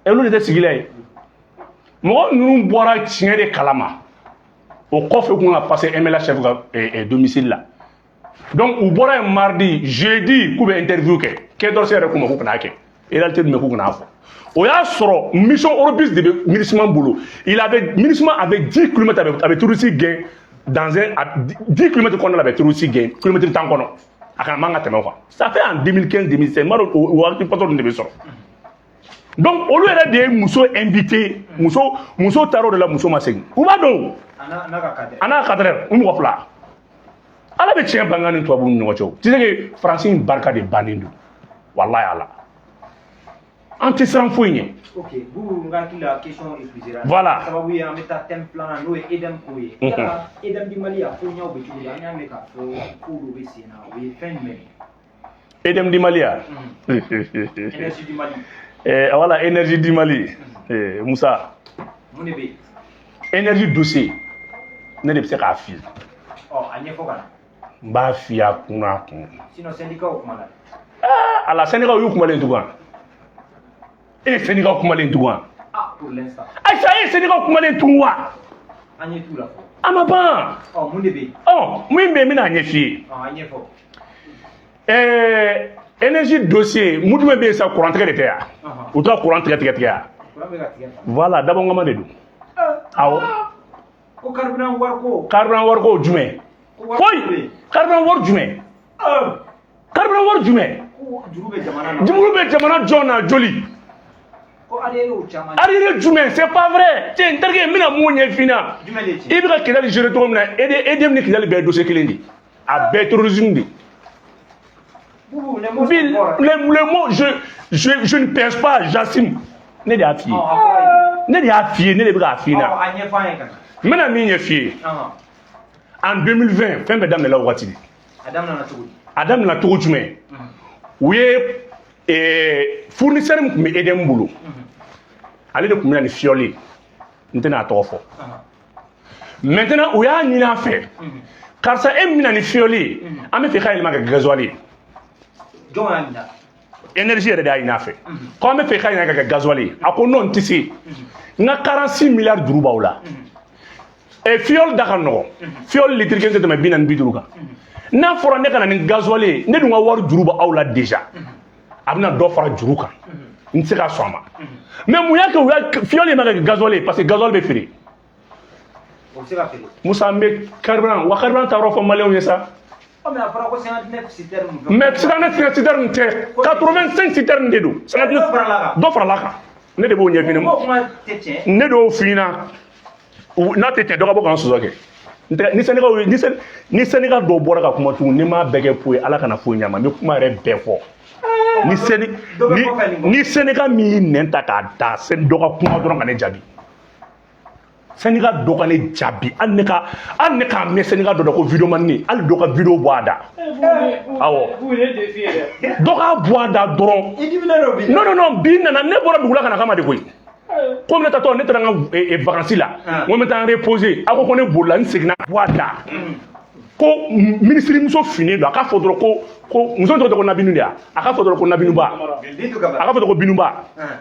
Olu de tɛ sigi la ye. Mɔgɔ ninnu bɔra tiɲɛ de kalama. O kɔfɛ, u kun ka passer MNLA chef ka domicile la. Donc u bɔra yen mardi, jeudi k'u bɛ interview kɛ. Quai d'Orsay yɛrɛ k'u ma k'u kana kɛ réalité jumɛn, k'u kana fɔ. O y'a sɔrɔ mission Orobus de bɛ MINUSMA bolo. Il avait, MINUSMA avait 10 km, a bɛ terroriste gɛn dans un 10 km kɔnɔna la, a bɛ terroriste gɛn kilomètre 10 kɔnɔ, a kana man ka tɛmɛ o kan. Ça fait en 2015, 2016, n b'a dɔn o waati photo ninnu de bɛ sɔrɔ. Donc olu yɛrɛ de ye muso invité. Muso taara o de la, muso ma segin, u b'a dɔn. A n'a ka cadre. A n'a cadre, u mɔgɔ fila. Ala bɛ tiɲɛ bange ni tubabuw ni ɲɔgɔn cɛ. O tu sais que Faransi in barika de bannen don, walahi Ala, an tɛ siran foyi ɲɛ. Ok, Bubu, n ka hakili la, question épuisera. Voilà. Sababu ye, an bɛ taa thème filanan, n'o ye EDM ko ye. Yala EDM du Mali, a ko ɲɛw bɛ cogo di? An y'a mɛn k'a fɔ ko dɔ bɛ sen na, o ye fɛn jumɛn ye? EDM du Mali ya. Énergie du Mali. Voilà, énergie du Mali. Musa. Mun de bɛ yen? Énergie dossier, ne de bɛ se k'a f'i ye. Ɔ, a ɲɛfɔ ka na. N b'a f'i ye a kun n'a kun. Sinon syndicat kuma na. Ah, ala, syndicat y'u kumalen tugun wa? E ye syndicat kumalen tugun wa? Ah, pour l'instant. Ayisa, e ye syndicat kumalen tugun wa? An ɲɛ t'u la fɔlɔ. A ma ban. Ɔ, mun de bɛ yen? Ɔ, min bɛ yen, n bɛna a ɲɛ f'i ye. Ɔ, a ɲɛfɔ. Énergie dossier, mun jumɛn bɛ yen sisan? Courant tigɛ de tɛ yan? U tora courant tigɛ tigɛ tigɛ yan. Courant bɛ ka tigɛ tan. Voilà, dabɔnkama de don, awɔ. Ko carburant wari ko. Carburant wari ko jumɛn? Ko wari ko bɛ Foyi. yen. Carburant wari jumɛn? Carburant wari jumɛn? Ko juru bɛ jamana na. Juru bɛ jamana jɔn na? Joli? Ko arriéré o caman. Arriéré jumɛn? C'est pas vrai. Cɛ, n terikɛ, n bɛna mun ɲɛf'i ɲɛna? Jumɛn de ye tiɲɛ? I bɛ ka Kidali gérer cogo min na, EDM ni Kidali bɛɛ ye dossier kelen de ye, a bɛɛ ye terrorisme de ye. Bubu, les mots Ville, sont forts. les mots, je ne pèse pas, j'assume. Ne de y'a f'i ye. Ɔ, a fɔra yen. Ne de y'a f'i ye, ne de bɛ k'a f'i Ɔ, ɲɛna. a ɲɛfɔ an ye ka na. N bɛna min ɲɛf'i ye, en 2020, fɛn bɛɛ daminɛla o waati de. A daminɛna cogo di? A daminɛna cogo jumɛn? U ye fournisseur min tun bɛ EDM bolo, ale de tun bɛ na ni fioul ye, n tɛna a tɔgɔ fɔ. Maintenant, u y'a ɲini a fɛ, karisa, e min bɛ na ni fioul ye, an bɛ fɛ i ka yɛlɛma ka kɛ gasoil ye. Jɔn y'a ɲini? Énergie yɛrɛ de y'a ɲini a fɛ ko an bɛ fɛ i ka yɛlɛma ka kɛ gasoil ye. A ko non, n tɛ se, n ka 46 milliards juru b'aw la. Ɛ, fioul da ka nɔgɔn, fioul litre kelen tɛ tɛmɛ 40, 50 kan. N'a fɔra ne ka na ni gasoil ye, ne dun ka wari juru b'aw la déjà, a bɛna dɔ fara juru kan, n tɛ se ka sɔn a ma. Mais mun y'a kɛ u y'a fioul in ma kɛ gasoil ye? Parce que gasoil bɛ feere. O bɛ se ka feere. Musa, n bɛ carburant wa, carburant ta yɔrɔ fɔ maliyɛnw ye sa. Ɔ, mais a fɔra ko 59 citernes mun. Mais 59 citernes tɛ, 85 citernes de don. Dɔ farala kan. Dɔ farala kan, ne de b'o ɲɛf'i ɲɛna. O kuma tɛ tiɲɛ. Ne de y'o f'i ɲɛna. N'a tɛ tiɲɛ, dɔ ka bɔ k'an sɔsɔ kɛ. N tɛ ni syndicat ni syndicat dɔw bɔra ka kuma tugun, ni m'a bɛɛ kɛ foyi ye, Ala kana foyi ɲɛ ma, n bɛ kuma yɛrɛ bɛɛ fɔ. Ni sɛni Dɔ bɛ ni kɔfɛ nin kɔ. Ni syndicat min y'i nɛn ta k'a da dɔ ka kuma dɔrɔn ka ne jaabi, syndicat dɔ ka ne jaabi, hali ne k'a mɛn syndicat dɔ da ko vidéoman ni hali dɔ ka vidéo bɔ a da. Awɔ. Bubu ye défi ye dɛ. Dɔ k'a bɔ a da dɔrɔn. I diminen don bi. Non, non, non, bi nana, ne bɔra dugu la ka na kama de koyi. Komi ne tatɔ, ne taara n ka vacances la, n ko n bɛ taa n reposer. A ko ko ne bolila, n seginna bɔ a da ko minisiri muso finnen don. A k'a fɔ dɔrɔn ko muso in tɔgɔ tɛ ko Nabinu de ya? A k'a fɔ dɔrɔn ko Nabinuba. Bintu A Kamara. k'a fɔ dɔrɔn ko Binuba,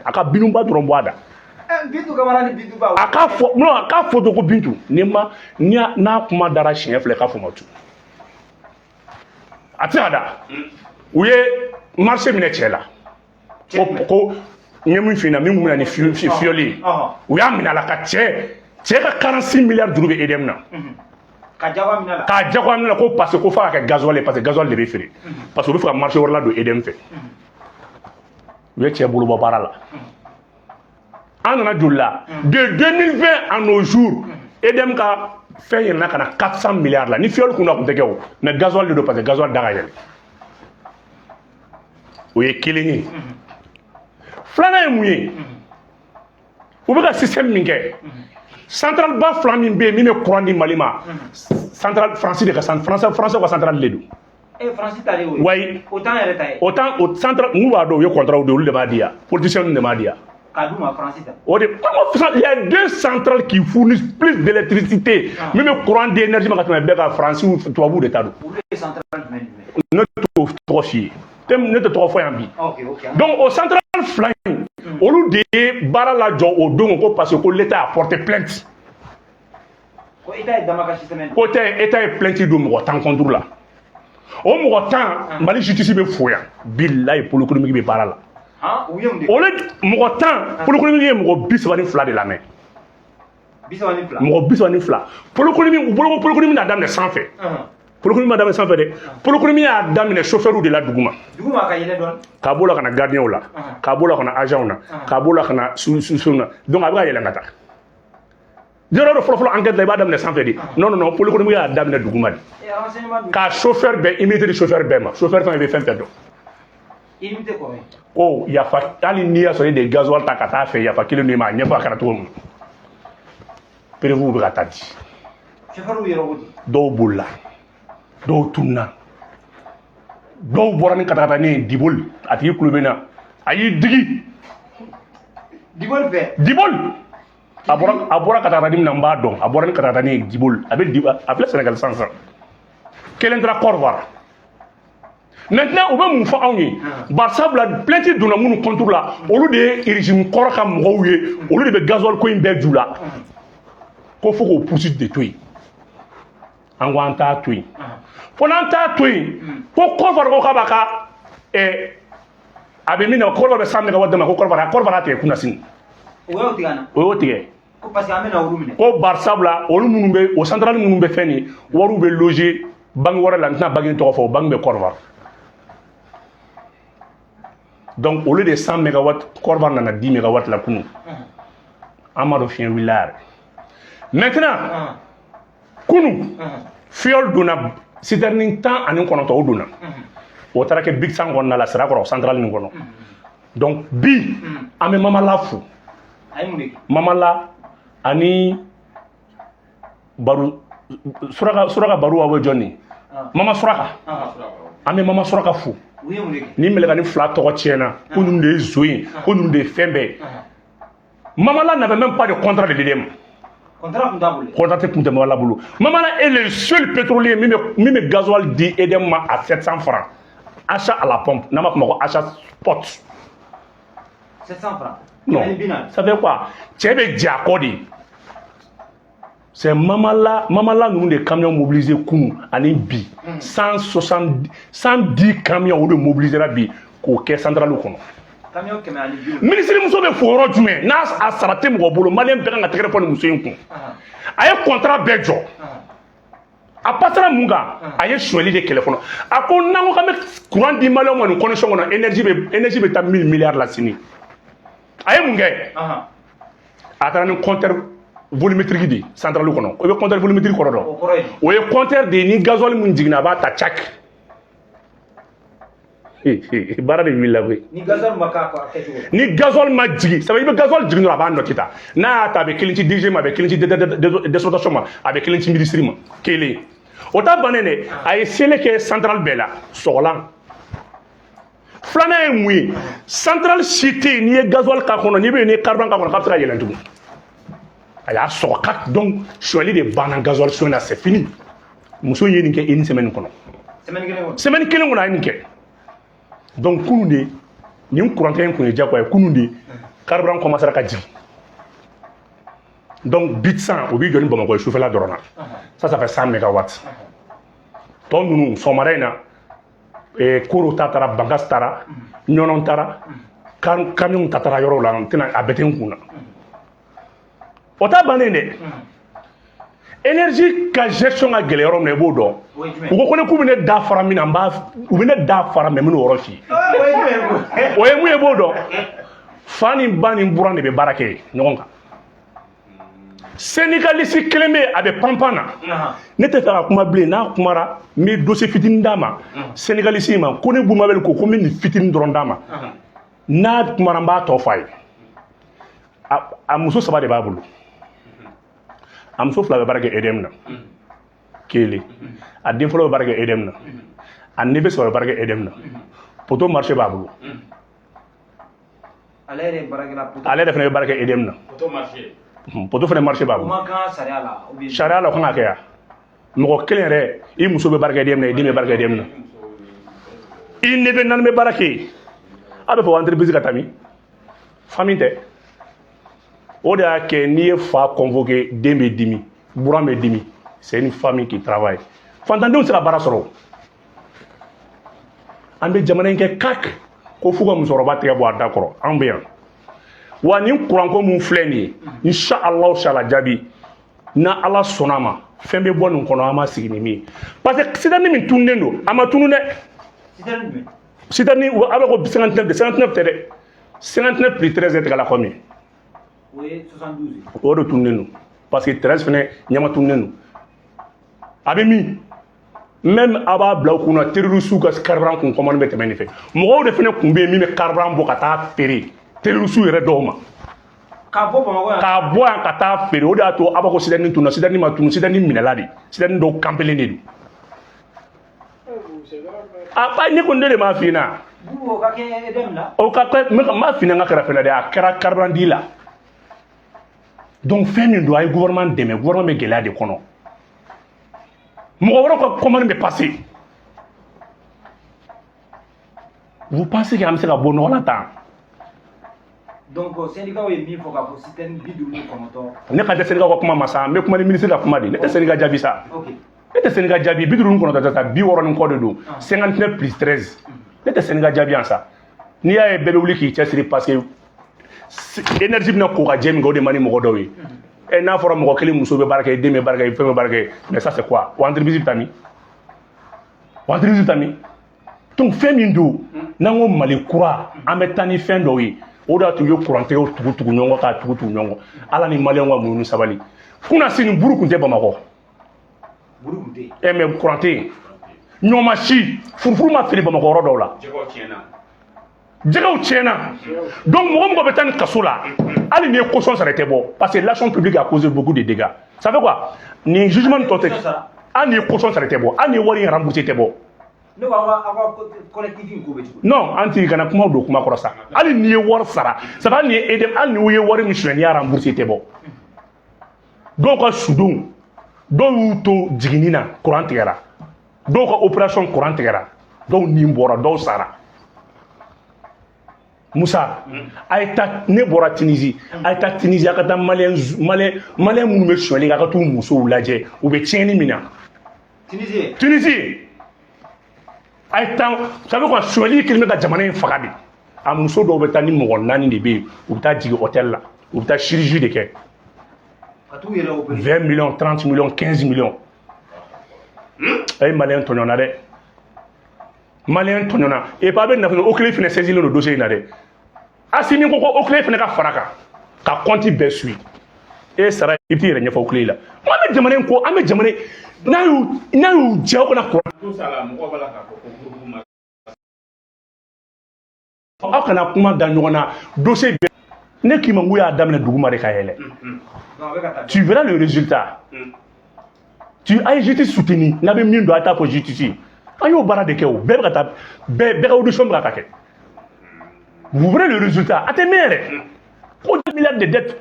a ka Binuba dɔrɔn bɔ a da. Bintu Kamara ni Bintu Ba. A k'a fɔ non, a k'a fɔ dɔrɔn ko Bintu. Ni ma ni n'a kuma dara siɲɛ fila, k'a fɔ ma tu, a tɛ se ka da. U ye marché minɛ cɛ la ko n ye min f'i ɲɛna, min kun bɛ na ni fioul ye, u y'a minɛ a la ka cɛ ka 46 milliards juru bɛ EDM na. Ka jagoya minɛ la. K'a jagoya minɛ la ko parce que ko f'a ka kɛ gasoil ye, parce que gasoil de bɛ feere, parce que u bɛ fɛ ka marché wɛrɛ ladon EDM fɛ. U ye cɛ bolo bɔ baara la. An nana joli la? De 2020 à nos jours, EDM ka fɛn yɛlɛnna ka na 400 milliards la. Ni fioul kun don, a kun tɛ kɛ o, mais gasoil de don, parce que gasoil da ka yɛlɛ. O ye kelen ye. Filanan ye mun ye? U bɛ ka système min kɛ, centrale ba fila min bɛ yen, min bɛ courant di Mali ma, centrale Faransi de ka, français ka centrale de don. E, Faransi ta de y'o ye. Wayi. O t'an yɛrɛ ta ye. O tan, o centrale, mun b'a dɔn, u ye contrat di, olu de b'a di yan, politiciens de b'a di yan. K'a d'u ma Faransi ta. O de, comment, il y a deux centrales qui fournissent plus d'électricité, min bɛ courant di énergie ma ka tɛmɛ bɛɛ kan, Faransi, tubabuw de ta don. Olu ye centrale jumɛn jumɛn? Ne t'o tɔgɔ f'i ye, ne tɛ tɔgɔ fɔ yan bi. Ok. Donc o centrale fila in, olu de ye baara lajɔ o don ko parce que ko l'État a porté plainte. Ko État ye damakasi sɛbɛn. Ko tɛ, État ye plainte don mɔgɔ 10 contre la. O mɔgɔ 10, Mali justice bɛ fo yan, bilayi, pôle économique bɛ baara la. Han, u ye mun de? Olu mɔgɔ 10, pôle économique ye mɔgɔ 32 de lamɛn. 32. Mɔgɔ 32. Pôle économique, u bolo ko pôle économique n'a daminɛ sanfɛ. Pôle économique ma daminɛ sanfɛ dɛ, pôle économique y'a daminɛ chauffeur de la duguma. Duguma ka yɛlɛ dɔɔni. K'a b'o la ka na gardien la, k'a b'o la ka na agent na, k'a b'o la ka na su su na. Donc a bɛ ka yɛlɛn ka taa yɔrɔ dɔ. Fɔlɔ fɔlɔ, enquête la, i b'a daminɛ sanfɛ de. Non, non, non, pôle économique y'a daminɛ duguma de. E, renseignement dun. Ka chauffeur bɛɛ, immunité di chauffeur bɛɛ ma, chauffeur fɛn fɛn bɛ fɛn fɛn dɔn. Immunité kɔrɔ ye? Ko yafa, hali n'i y'a sɔrɔ e de ye gasoil ta ka taa fɛ, yafa kelen don i ma, a ɲɛfɔ a kɛra cogo min na, preuve bɛ ka taa di. Chauffeur yɛrɛ ko di? Dɔw bolila, dɔw tununa, dɔw bɔra ni katakatanin ye. Diboli, a tigi kulo bɛ na, a y'i digi. Diboli fɛ. Diboli, a bɔra katakatanin min na, n b'a dɔn. A bɔra ni katakatanin ye Diboli, a bɛ di, a filɛ Sénégal sisan sisan. Kelen taara Côte d'Ivoire. Maintenant, u bɛ mun fɔ anw ye? Barisabula plainte donna minnu contre la, olu de ye régime kɔrɔ ka mɔgɔw ye, olu de bɛ gasoil ko in bɛɛ ju la, ko fo k'o poursuite de to yen. An ko an t'a to yen, fo n'an t'a to yen ko Côte d'Ivoire ko k'a b'a ka a bɛ min na, Côte d'Ivoire bɛ 100 mégawatts d'a ma, ko Côte d'Ivoire y'a tigɛ kunna sini. O y'o tigɛ an na. O y'o tigɛ. Ko parce que an bɛna olu minɛ. Ko barisabula olu minnu bɛ o centrale minnu bɛ fɛn nin wariw bɛ loger banque wɛrɛ la, n tɛna banque tɔgɔ fɔ, o banque bɛ Côte d'Ivoire. Donc au lieu de 100 mégawatts, Côte d'Ivoire nana 10 mégawatts la kunun. An m'a dɔn fiɲɛ wulila yɛrɛ. Maintenant, kunun fioul donna citerne 19, o donna, o taara kɛ Big San kɔnɔna la, Sirakɔrɔ centrale nin kɔnɔ. Donc bi, an bɛ Mamala fo. A ye mun de kɛ? Mamala ani Baru Suraka, Suraka Baru, aw bɛ jɔn ni Mama Suraka, an bɛ Mama Suraka fo. Ni mɛlɛkani fila tɔgɔ tiɲɛna ko ninnu de ye zo ye, ko ninnu de ye fɛn bɛɛ ye. Mamala n'avait même pas de contrat de l'EDM. Contrat kun t'a bolo. Contrat tɛ kun tɛ Mamala bolo. Mamala est le seul pétrolier min bɛ gasoil di EDM ma à 700 francs. Achat à la pompe. N'an b'a fɔ ma ko achat spot. 700 francs. Non. Ça fait quoi? Cɛ bɛ jɛ a kɔ de. C'est Mamala, Mamala ninnu de camion mobilisé kunun ani bi. 160, 110 camions o de mobilisera bi k'o kɛ centrale kɔnɔ. Camion 150. Minisiri muso bɛ fo yɔrɔ jumɛn n'a a sara tɛ mɔgɔ bolo? Maliyɛn bɛɛ kan ka tɛgɛrɛ fɔ nin muso in kun. A ye contrat bɛɛ jɔ. A pasera mun kan? A ye sonyɛli de kɛlɛ fɔlɔ. A ko n'an ko k'an bɛ courant di maliyɛnw ma nin condition kɔnɔ, énergie bɛ taa 1000 milliards la sini. A ye mun kɛ? A taara ni compteur volumétrique de centrale kɔnɔ. O bɛ compteur volumétrique kɔrɔ dɔn? O kɔrɔ ye di? O ye compteur de ye, ni gasoil mun jiginna, a b'a ta cak. Baara de wulila koyi. Ni gasoil ma k'a kɛcogo la. Ni gasoil ma jigin, ça veut dire i bɛ gasoil jigin dɔrɔn, a b'a nɔti ta. N'a y'a ta, a bɛ kelen ci DG ma, a bɛ kelen ci d'exploitation ma, a bɛ kelen ci ministre ma. Kelen o ta bannen dɛ. A ye sele kɛ centrale bɛɛ la. Sɔgɔlan filanan ye mun ye? Centrale si tɛ yen n'i ye gasoil k'a kɔnɔ, n'i bɛ yen, n'i ye carburant k'a kɔnɔ, k'a bɛ se ka yɛlɛn tugun. A y'a sɔgɔ ka donc sonyɛli de banna gasoil sonyɛ na, c'est fini. Muso in ye nin kɛ une semaine kɔnɔ. Semaine kelen kɔnɔ. Semaine kelen kɔnɔ, a ye nin kɛ. Donc kunun de, nin courant in kun ye diyagoya ye. Kunun de carburant commencera ka jigin. Donc bit 100, o b'i jɔ ni Bamakɔ ye sufɛla dɔrɔn na. Ça fait 100 mégawatts. Tɔ ninnu, sɔgɔmada in na, Koro ta taara, Bankas taara, Ɲɔnɔ taara, camion ta taara yɔrɔw la. N tɛna a bɛɛ tɛ n kun na. O ta bannen dɛ. Énergie ka gestion ka gɛlɛ yɔrɔ min na, i b'o dɔn. O ye jumɛn? U ko ko ne k'u bɛ ne da fara min na, n b'a u bɛ ne da fara mɛ, n bɛn'o yɔrɔ f'i ye. O ye jumɛn ye? O ye mun ye, i b'o dɔn. Fa ni ba ni buran de bɛ baara kɛ ɲɔgɔn kan. Syndicaliste kelen bɛ yen, a bɛ panpan na. Ne tɛ fɛ ka kuma bilen. N'a kumara, n bɛ dossier fitinin d'a ma. Syndicaliste in ma ko ne Bumabel ko n bɛ nin fitinin dɔrɔn d'a ma. N'a kumara, n b'a tɔ f'a ye. A muso saba de b'a bolo. A muso fila bɛ baara kɛ EDM na. Kelen, a den fɔlɔ bɛ baara kɛ EDM na, a neveu saba bɛ baara kɛ EDM na. Poteau marché b'a bolo. Ale yɛrɛ ye baarakɛla poto. Ale yɛrɛ fana bɛ baara kɛ EDM na. Poteau marché. Poteau fana marché b'a O bolo. man kan sariya la ou bien? Sariya la, o kan ka kɛ yan. Mɔgɔ kelen yɛrɛ, i muso bɛ baara kɛ EDM na, i den bɛ baara kɛ EDM na, i neveu naani bɛ baara kɛ yen. A bɛ fɔ entreprise ka taa min? Famille tɛ. O de y'a kɛ n'i ye fa convoqué, den bɛ dimi, buran bɛ dimi. C'est une famille qui travaille. Fantandenw tɛ se ka baara sɔrɔ. An bɛ jamana in kɛ kak ko f'u ka musokɔrɔba tigɛ bɔ a da kɔrɔ. Anw bɛ yan wa. Nin kuranko mun filɛ nin ye, inshallah sala jaabi na, Ala sɔnna a ma, fɛn bɛ bɔ nin kɔnɔ, an ma sigi ni min ye, parce que citerne min tununnen don, a ma tunu dɛ. Citerne jumɛn? Citerne, a bɛ ko 59, 59 tɛ dɛ. 59 plus 13 est égal à combien? O ye 72 ye. O de tununnen don, parce que 13 fɛnɛ ɲama tununnen don. A bɛ min même, a b'a bila u kunna, terroriste ka carburant kun commande bɛ tɛmɛ nin fɛ. Mɔgɔw de fɛnɛ kun bɛ yen min bɛ carburant bɔ ka taa feere terroriste yɛrɛ dɔw ma. K'a bɔ Bamakɔ yan. K'a bɔ yan ka taa feere. O de y'a to a b'a ko citerne tununa. Citerne ma tunu, citerne minɛla de. Citerne dɔw kanpelen de don. A ba, ne ko ne de m'a f'i ɲɛna. Bubu, o ka kɛ EDM la. O ka kɛ, n m'a f'i ɲɛna, n ka kɛrɛfɛ la dɛ, a kɛra carburant di la. Donc fɛn min don, a ye gouvernement dɛmɛ. Gouvernement bɛ gɛlɛya de kɔnɔ. Mɔgɔ wɛrɛw ka commande bɛ passer. Vous pensez qu'an bɛ se ka bɔ nɔgɔ la tan? Donc syndicat ye min fɔ k'a fɔ citerne 59. Ne ka tɛ syndicat ka kuma ma sa. N bɛ kuma ni ministre ka kuma de. Ne tɛ syndicat jaabi sa. Ok. Ne tɛ syndicat jaabi. 59 tɛ sa, 60 ni kɔ de don. 59 plus 13. Ne tɛ syndicat jaabi yan sa. N'i y'a ye bɛɛ bɛ wuli k'i cɛsiri, parce que énergie bɛna ko ka jɛ min kɛ, o de man di mɔgɔ dɔw ye. Ɛ, n'a fɔra mɔgɔ kelen muso bɛ baara kɛ, den bɛ baara kɛ, fɛn bɛ baara kɛ, mais ça c'est quoi? O entreprise bɛ taa min? O entreprise bɛ taa min? Donc fɛn min don, n'an ko Mali kura, an bɛ taa ni fɛn dɔw ye. O de y'a to u ye kurantigɛw tugu tugu ɲɔgɔn kɔ, k'a tugu tugu ɲɔgɔn kɔ. Ala ni maliyɛnw ka muɲu ni sabali. Kunna sini, buru kun tɛ Bamakɔ. Buru kun tɛ yen. Ɛ, mais kuran tɛ yen, ɲɔ ma si, furufuru ma feere Bamakɔ yɔrɔ dɔw la. Jɛgɛw tiɲɛna. Jɛgɛw tiɲɛna. Donc mɔgɔ mɔgɔ bɛ taa ni kaso la, hali n'i ye caution sara, i tɛ bɔ, parce que l'action publique a causé beaucoup de dégâts. Ça fait quoi? Nin jugement tɔ tɛ, hali ni ye caution sara, i tɛ bɔ. Hali ni ye wari in rembourser, i tɛ bɔ. Ne ko aw ka collectif in ko bɛ cogo di? Non, an tigi kana kuma don kuma kɔrɔ sa. Hali n'i ye wari sara, sabu hali ni ye EDM, hali n'i ye wari min suɲɛ, n'i y'a rembourser, i tɛ bɔ. Dɔw ka sudenw, dɔw y'u to jiginni na, courant tigɛra. Dɔw ka opération, courant tigɛra. Dɔw nin bɔra, dɔw sara. Musa, a ye taa, ne bɔra Tunisie, a ye taa Tunisie, a ka taa malien malien malien minnu bɛ sonyali kɛ, a ka t'u musow lajɛ, u bɛ tiɲɛni min na. Tunisie? Tunisie, a ye taa. Ça veut quoi? Sonyali kelen bɛ ka jamana in faga de. A muso dɔw bɛ taa ni mɔgɔ naani de bɛ yen, u bɛ taa jigin hôtel la, u bɛ taa chirurgie de kɛ. Ka t'u yɛrɛ opérer. 20 millions, 30 millions, 15 millions. A ye malien tɔɲɔna dɛ, malien tɔɲɔna. Et puis a bɛ nafolo, OCLEI fana saisilen don dossier in na dɛ. Asimi ko OCLEI fana ka fara kan ka compte bɛɛ suit. E sara, i bɛ t'i yɛrɛ ɲɛfɔ OCLEI la. N ko an bɛ jamana in ko, an bɛ jamana in n'a y'u jɛ, aw kana kuran Tout ça là, mɔgɔw b'a la k'a fɔ ko groupe ma aw kana kuma da ɲɔgɔn na. Dossier bɛɛ, ne k'i ma n k'u y'a daminɛ duguma de ka yɛlɛ. Donc a bɛ ka taa. Tu verras le résultat. Tu a ye justice soutenir, n'a bɛ min dɔn, a t'a fɔ justice. An y'o baara de kɛ o, bɛɛ bɛ ka taa, bɛɛ bɛɛ ka audition bɛ ka kɛ. Vous verrez le résultat. A tɛ mɛn yɛrɛ ko 2 milliards de dettes.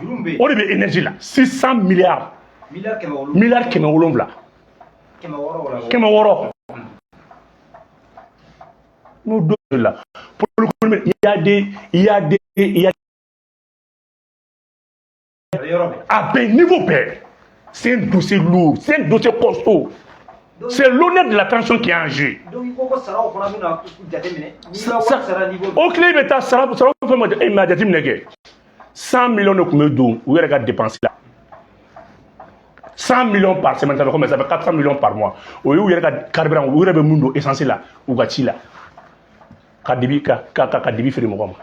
Juru min bɛ yen. O de bɛ énergie la, 600 milliards. Miliyari 700. Miliyari 700. 600 wala? 600. N'o don la pour il y a des il y a des il y a A bɛ yɔrɔ bɛɛ. A bɛɛ, niveau bɛɛ. C'est un dossier lourd, c'est un dossier costaud, c'est l'honneur de la transition qui est en jeu. Donc i ko ko saraw fana bɛna jateminɛ n'i ka wari sara niveau. O tile bɛ taa sara sara fɛn ma e ma jateminɛ kɛ. 100 millions de tun bɛ don u yɛrɛ ka dépense la, 100 millions par semaine, ça fait combien? Ça fait 400 millions par mois. O y'u yɛrɛ ka carburant, u yɛrɛ bɛ mun don essence la u ka ci la, ka dibi ka dibi feere mɔgɔ ma.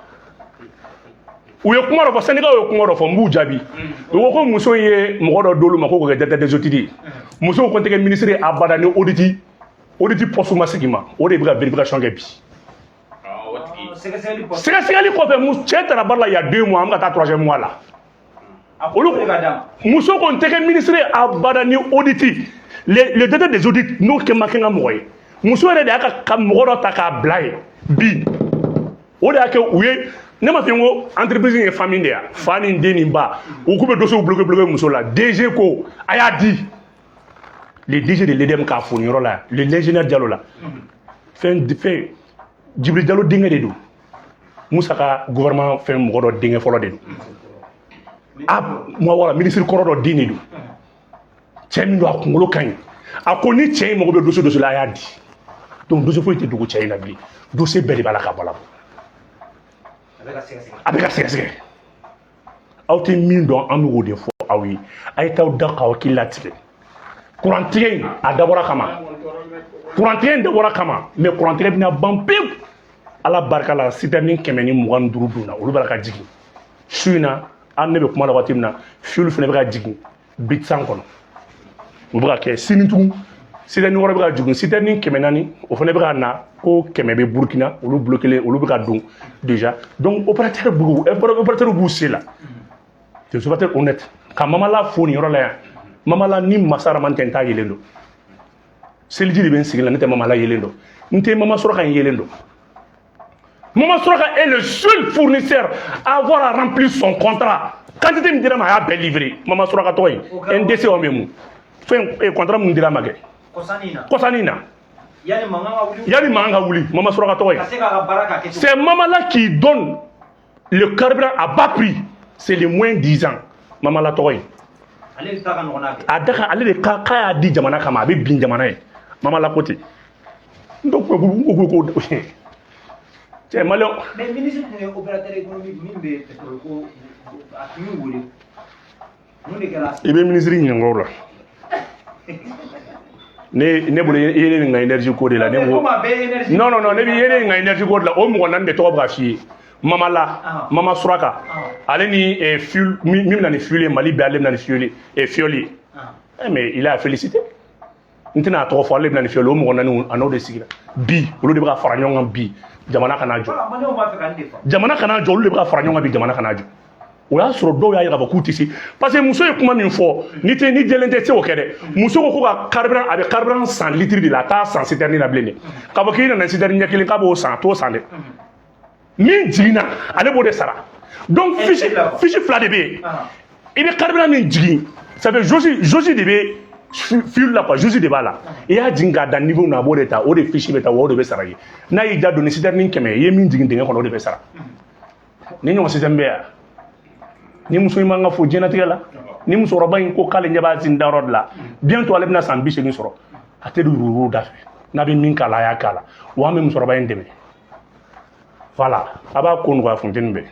U ye kuma dɔ fɔ, syndicat ye kuma dɔ fɔ, n b'u jaabi. U ko ko muso in ye mɔgɔ dɔ d'olu ma ko k'o kɛ directeur des études ye. Musow ko n tɛ kɛ ministre ye abada ni audit poste ma segin ma. O de bɛ ka vérification kɛ bi. Ah, o tigi. Sɛgɛsɛgɛli kɔfɛ. Sɛgɛsɛgɛli kɔfɛ, cɛ taara baara la il y a 2 mois, an bɛ ka taa troisième mois la. A ko Olu de ka d'a ma. Muso ko n tɛ kɛ ministre ye abada ni audit, le directeur des audits n'o kɛ ma kɛ n ka mɔgɔ ye. Muso yɛrɛ de y'a ka mɔgɔ dɔ ta k'a bila yen bi. O de y'a kɛ u ye ne ma f'i ye ko entreprise in ye famille de ya, fa ni den ni ba. U k'u bɛ dossier bloqué bloqué muso la. DG ko a y'a di, le DG de l'EDM k'a fo nin yɔrɔ la, le l'ingénieur Diallo la, fɛn fɛn Djibril Diallo denkɛ de don, Musa ka gouvernement fɛn mɔgɔ dɔ denkɛ fɔlɔ de don. A ma wala ministre kɔrɔ dɔ den de don. Cɛ min don, a kunkolo ka ɲi. A ko ni cɛ in mago bɛ dossier dossier la, a y'a di. Donc dossier foyi tɛ dogo cɛ in na bilen, dossier bɛɛ de b'a la ka bɔ la. A bɛ ka sɛgɛsɛgɛ. A bɛ ka sɛgɛsɛgɛ. Aw tɛ min dɔn, an bɛ k'o de fɔ aw ye. A ye t'aw da k'aw hakili latigɛ. Kurantigɛ in a dabɔra kama, kurantigɛ in dabɔra kama, mais kurantigɛ bɛna ban pewu. Ala barika la, citerne 125 donna, olu b'a la ka jigin su in na. An ne bɛ kuma la waati min na, fioul fana bɛ ka jigin bitsan kɔnɔ, o bɛ ka kɛ sini tugun. Citerne wɛrɛ bɛ ka jigin, citerne 400, o fana bɛ ka na ko 100 bɛ Burukina, olu bloqué, olu bɛ ka don déjà. Donc opérateur b'u se la, des opérateurs honnêtes. Ka Mamala fo nin yɔrɔ la yan. Mamala ni masa Raman tɛ, n t'a yelen dɔn. Seliji de bɛ n sigi la, ne tɛ Mamala yelen dɔn, n tɛ Mama Suraka in yelen dɔn. Mama Suraka est le seul fournisseur à avoir rempli son contrat. Quantité min dira ma, a y'a bɛɛ livré. Mama Suraka tɔgɔ ye NDC o bɛ mun fɛn, contrat mun dira ma kɛ? Kɔsanni in na. Kɔsanni in na. Yanni mankan ka wuli. Yanni mankan ka wuli, Mama Suraka tɔgɔ ye. Ka se k'a ka baara k'a kɛcogo. C'est Mamala qui donne le carburant à bas prix. C'est le moins 10 ans. Mamala tɔgɔ ye. Ale de ta ka nɔgɔn n'a bɛɛ. A da kan ale de ka k'a y'a di jamana kama, a bɛ bin jamana ye. Mamala ko ten. N ko cɛ maliyɛn. Mais ministre tun ye opérateur économique min bɛ pétrole ko, a tun y'u wele, mun de kɛra? I bɛ ministre ɲininka o la. Ne bolo, i ye ne ɲininka énergie ko de la. Ne ko Komi a bɛɛ ye énergie. Non, non, non, ne bɛ i ye ne ɲininka énergie ko de la. O mɔgɔ naani de tɔgɔ bɛ ka f'i ye. Mamala, Mama Suraka, ale ni fuel min bɛ na ni fuel ye Mali bɛɛ, ale bɛ na ni fuel ye fuel ye. Eh, mais il a félicité. N tɛna a tɔgɔ fɔ, ale bɛ na ni fuel ye. O mɔgɔ naani, a n'o de sigira bi, olu de bɛ ka fara ɲɔgɔn kan bi jamana kana jɔ. Voilà, maliyɛnw b'a fɛ ka nin de faamu. Jamana kana jɔ, olu de bɛ ka fara ɲɔgɔn kan bi jamana kana jɔ. O y'a sɔrɔ dɔw y'a yira k'a fɔ k'u tɛ se, parce que muso ye kuma min fɔ, ni tɛ ni jɛlen tɛ se o kɛ dɛ. Muso ko ka carburant, a bɛ carburant san litre de la, a t'a san citerne la bilen dɛ. K'a fɔ k'i nana citerne ɲɛ kelen k'a b'o san, a t'o san dɛ. Min jiginna, ale b'o de sara. Donc fiche fila de bɛ yen. I bɛ carburant min jigin, ça fait jauge de bɛ fuel la quoi, jauge de b'a la. I y'a jigin k'a dan niveau na, a b'o de ta, o de fiche bɛ ta, wa o de bɛ sara i ye. N'a y'i ja don ni citerne 100, i ye min jigin dingɛ kɔnɔ, o de bɛ sara. Ni ɲɔgɔn système bɛ yan, ni muso in man ka fo diɲɛlatigɛ la, ni musokɔrɔba in ko k'ale ɲɛ b'a sin dayɔrɔ de la, bientôt ale bɛna san 80 sɔrɔ, a tɛ don yurugu da fɛ. N'a bɛ min k'a la, a y'a k'a la. Wa an bɛ musokɔrɔba in dɛmɛ. Voilà, a b'a ko nɔgɔya funteni bɛɛ.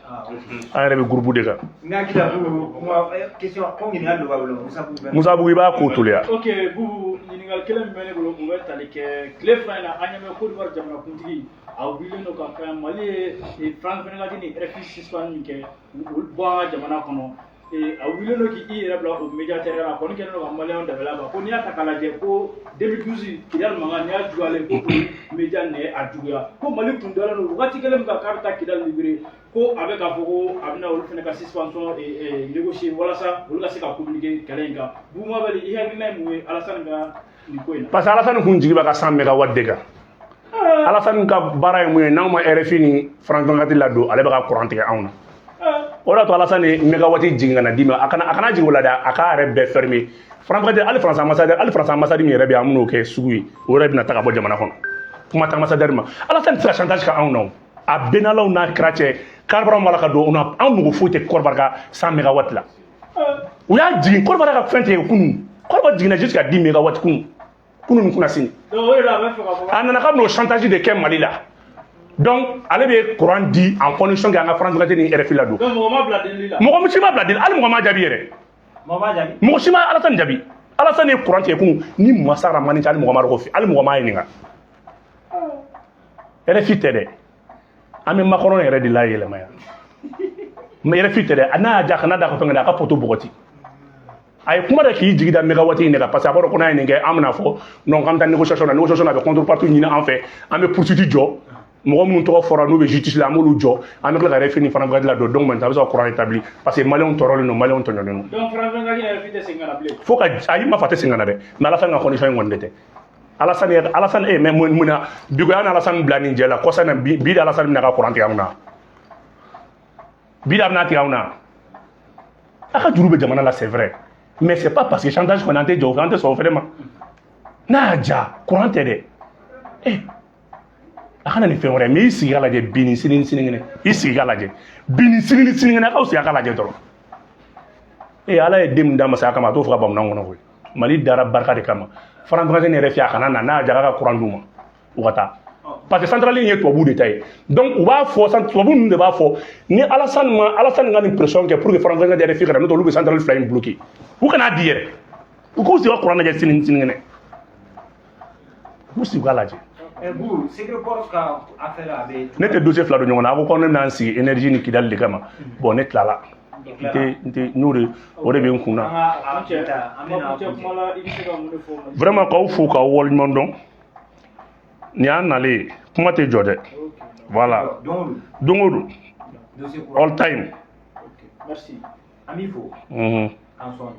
An yɛrɛ bɛ groupe de kan. N hakili la, Bubu, kuma question ko ɲininkali dɔ b'a bolo, Musa Bubu bɛ. Musa Bugu, i b'a ko toliya. Ok Bubu, ɲininkali kelen min bɛ ne bolo, o bɛ tali kɛ tile 2 in na. An ɲɛ bɛ Côte d'Ivoire jamanakuntigi, a wulilen don ka kan Mali ye France 24 ni RFI suspend min kɛ, olu bɔ an ka jamana kɔnɔ. A wulilen don k'i yɛrɛ bila o médiateur la. A kɔni kɛlen don ka maliyɛnw dabali ban ko n'i y'a ta k'a lajɛ ko 2012 Kidali mankan, n'i y'a juguyalen ko o média nin ye a juguya, ko Mali kun dalen don wagati kelen min kan k'a bɛ taa Kidali libérer, ko a bɛ k'a fɔ ko a bɛna olu fana ka suspension négocier walasa olu ka se ka communiquer kɛlɛ in kan. Bubu Mabali, i hakilina ye mun ye Alassane ka nin ko in na? Parce que Alassane kun jigi b'a ka 100 mégawatt de kan. Alassane ka baara ye mun ye? N'anw ma RFI ni France 24 ladon, ale bɛ ka courant tigɛ anw na. O de y'a to Alassane ye mégawatt jigin ka na d'i ma. A kana jigin o la dɛ, a k'a yɛrɛ bɛɛ fermer. France 24, hali France ambassadeur, hali France ambassade min yɛrɛ bɛ yen, an bɛn'o kɛ sugu ye, o yɛrɛ bɛna ta ka bɔ jamana kɔnɔ. Kuma tɛ ambassadeur ma. Alassane tɛ se ka chantage kɛ anw na. O a bɛɛ n'Alaw n'a kira cɛ, carburant b'a la ka don, an mago foyi tɛ Côte d'Ivoire ka 100 mégawatt la. U y'a jigin Côte d'Ivoire ka fɛn tigɛ kunun. Côte d'Ivoire jiginna jusqu'à 10 mégawatt kunun kunun ni kunna sini. Donc o de la a bɛ fɛ ka fɔ. A nana k'a bɛn'o chantage de kɛ Mali la. Donc ale bɛ courant di en condition que an ka France 24 ni RFI ladon. Donc mɔgɔ ma bila delili la. Mɔgɔ si ma bila deli, hali mɔgɔ ma jaabi yɛrɛ. Mɔgɔ b'a jaabi. Mɔgɔ si ma Alassane jaabi. Alassane ye courant tigɛ kunun ni masa Ramani cɛ, hali mɔgɔ ma dɔn ko fi, hali mɔgɔ m'a ɲininka. RFI tɛ dɛ, an bɛ Macron yɛrɛ de la yɛlɛma yan. Mais RFI tɛ dɛ, n'a y'a ja, kana da ka fɛn kɛ dɛ, a ka poto bɔgɔti. A ye kuma de k'i jigi da mégawatt in de kan, parce que a b'a dɔn ko n'a ye nin kɛ, an bɛna fɔ non, k'an bɛ taa négociation na. Négociation na, a bɛ contrepartie ɲini an fɛ. An bɛ poursuite jɔ, mɔgɔ minnu tɔgɔ fɔra n'u bɛ justice la, an b'olu jɔ. An bɛ tila ka RFI ni France 24 ladon. Donc maintenant a bɛ se ka courant établi, parce que maliyɛnw tɔɔrɔlen don, maliyɛnw tɔɲɔlen don. Donc France 24 ni RFI tɛ segin ka na bilen. Fo ka ayi ma fa tɛ segin ka na dɛ, mais Alassane ka condition in kɔni de tɛ. Alassane ye Alassane eh mais mun na bi ko y'an Alassane bila nin jɛ la kɔsa na? Bi bi de Alassane bɛna ka courant tigɛ anw na. Bi de a bɛna tigɛ anw na. A ka juru bɛ jamana la, c'est vrai, mais c'est pas parce que chantage kɔni, an tɛ jɔ o fɛ, an tɛ sɔn o fɛnɛ ma. N'a y'a ja, courant tɛ dɛ. Eh, a kana nin fɛn wɛrɛ, mais i sigi ka lajɛ bi ni sini ni sinikɛnɛ. I sigi ka lajɛ bi ni sini ni sinikɛnɛ, a k'aw sigi a ka lajɛ dɔrɔn. Ee, Ala ye den min d'a ma saya kama, a t'o fɔ ka bamunan kɔnɔ koyi. Mali dara barika de kama. France 24 yɛrɛ fɛ, a kana na. N'a y'a ja, k'a ka courant d'u ma, u ka taa, parce que centrale in ye tubabuw de ta ye. Donc u b'a fɔ, tubabu ninnu de b'a fɔ ni Alassane ma, Alassane ka nin pression kɛ pour que France 24 yɛrɛ fi ka na, n'o tɛ olu bɛ centrale fila in bloquer. U kana di yɛrɛ, u k'u sigi ka courant lajɛ sini ni sinikɛnɛ, u k'u sigi k'a lajɛ. Bubu, Secret ka affaire a bɛ. Ne tɛ dossier fila don ɲɔgɔn na. A ko ko ne bɛna n sigi énergie ni Kidali de kama. Bon, ne tilala, n tɛ n tɛ n y'o de, o de bɛ n kun na. An ka a Kuncɛ ta, an kuma bɛna kuncɛ kuma la, i bɛ se ka mun de fɔ Mali? Vraiment, k'aw fo k'aw waleɲuman dɔn. Nin y'an nalen ye, kuma tɛ jɔ dɛ. Voilà. Don o don. Don o don. Dossier kura. All time. Ok, merci. An b'i fo. Mhm. K'an sɔn.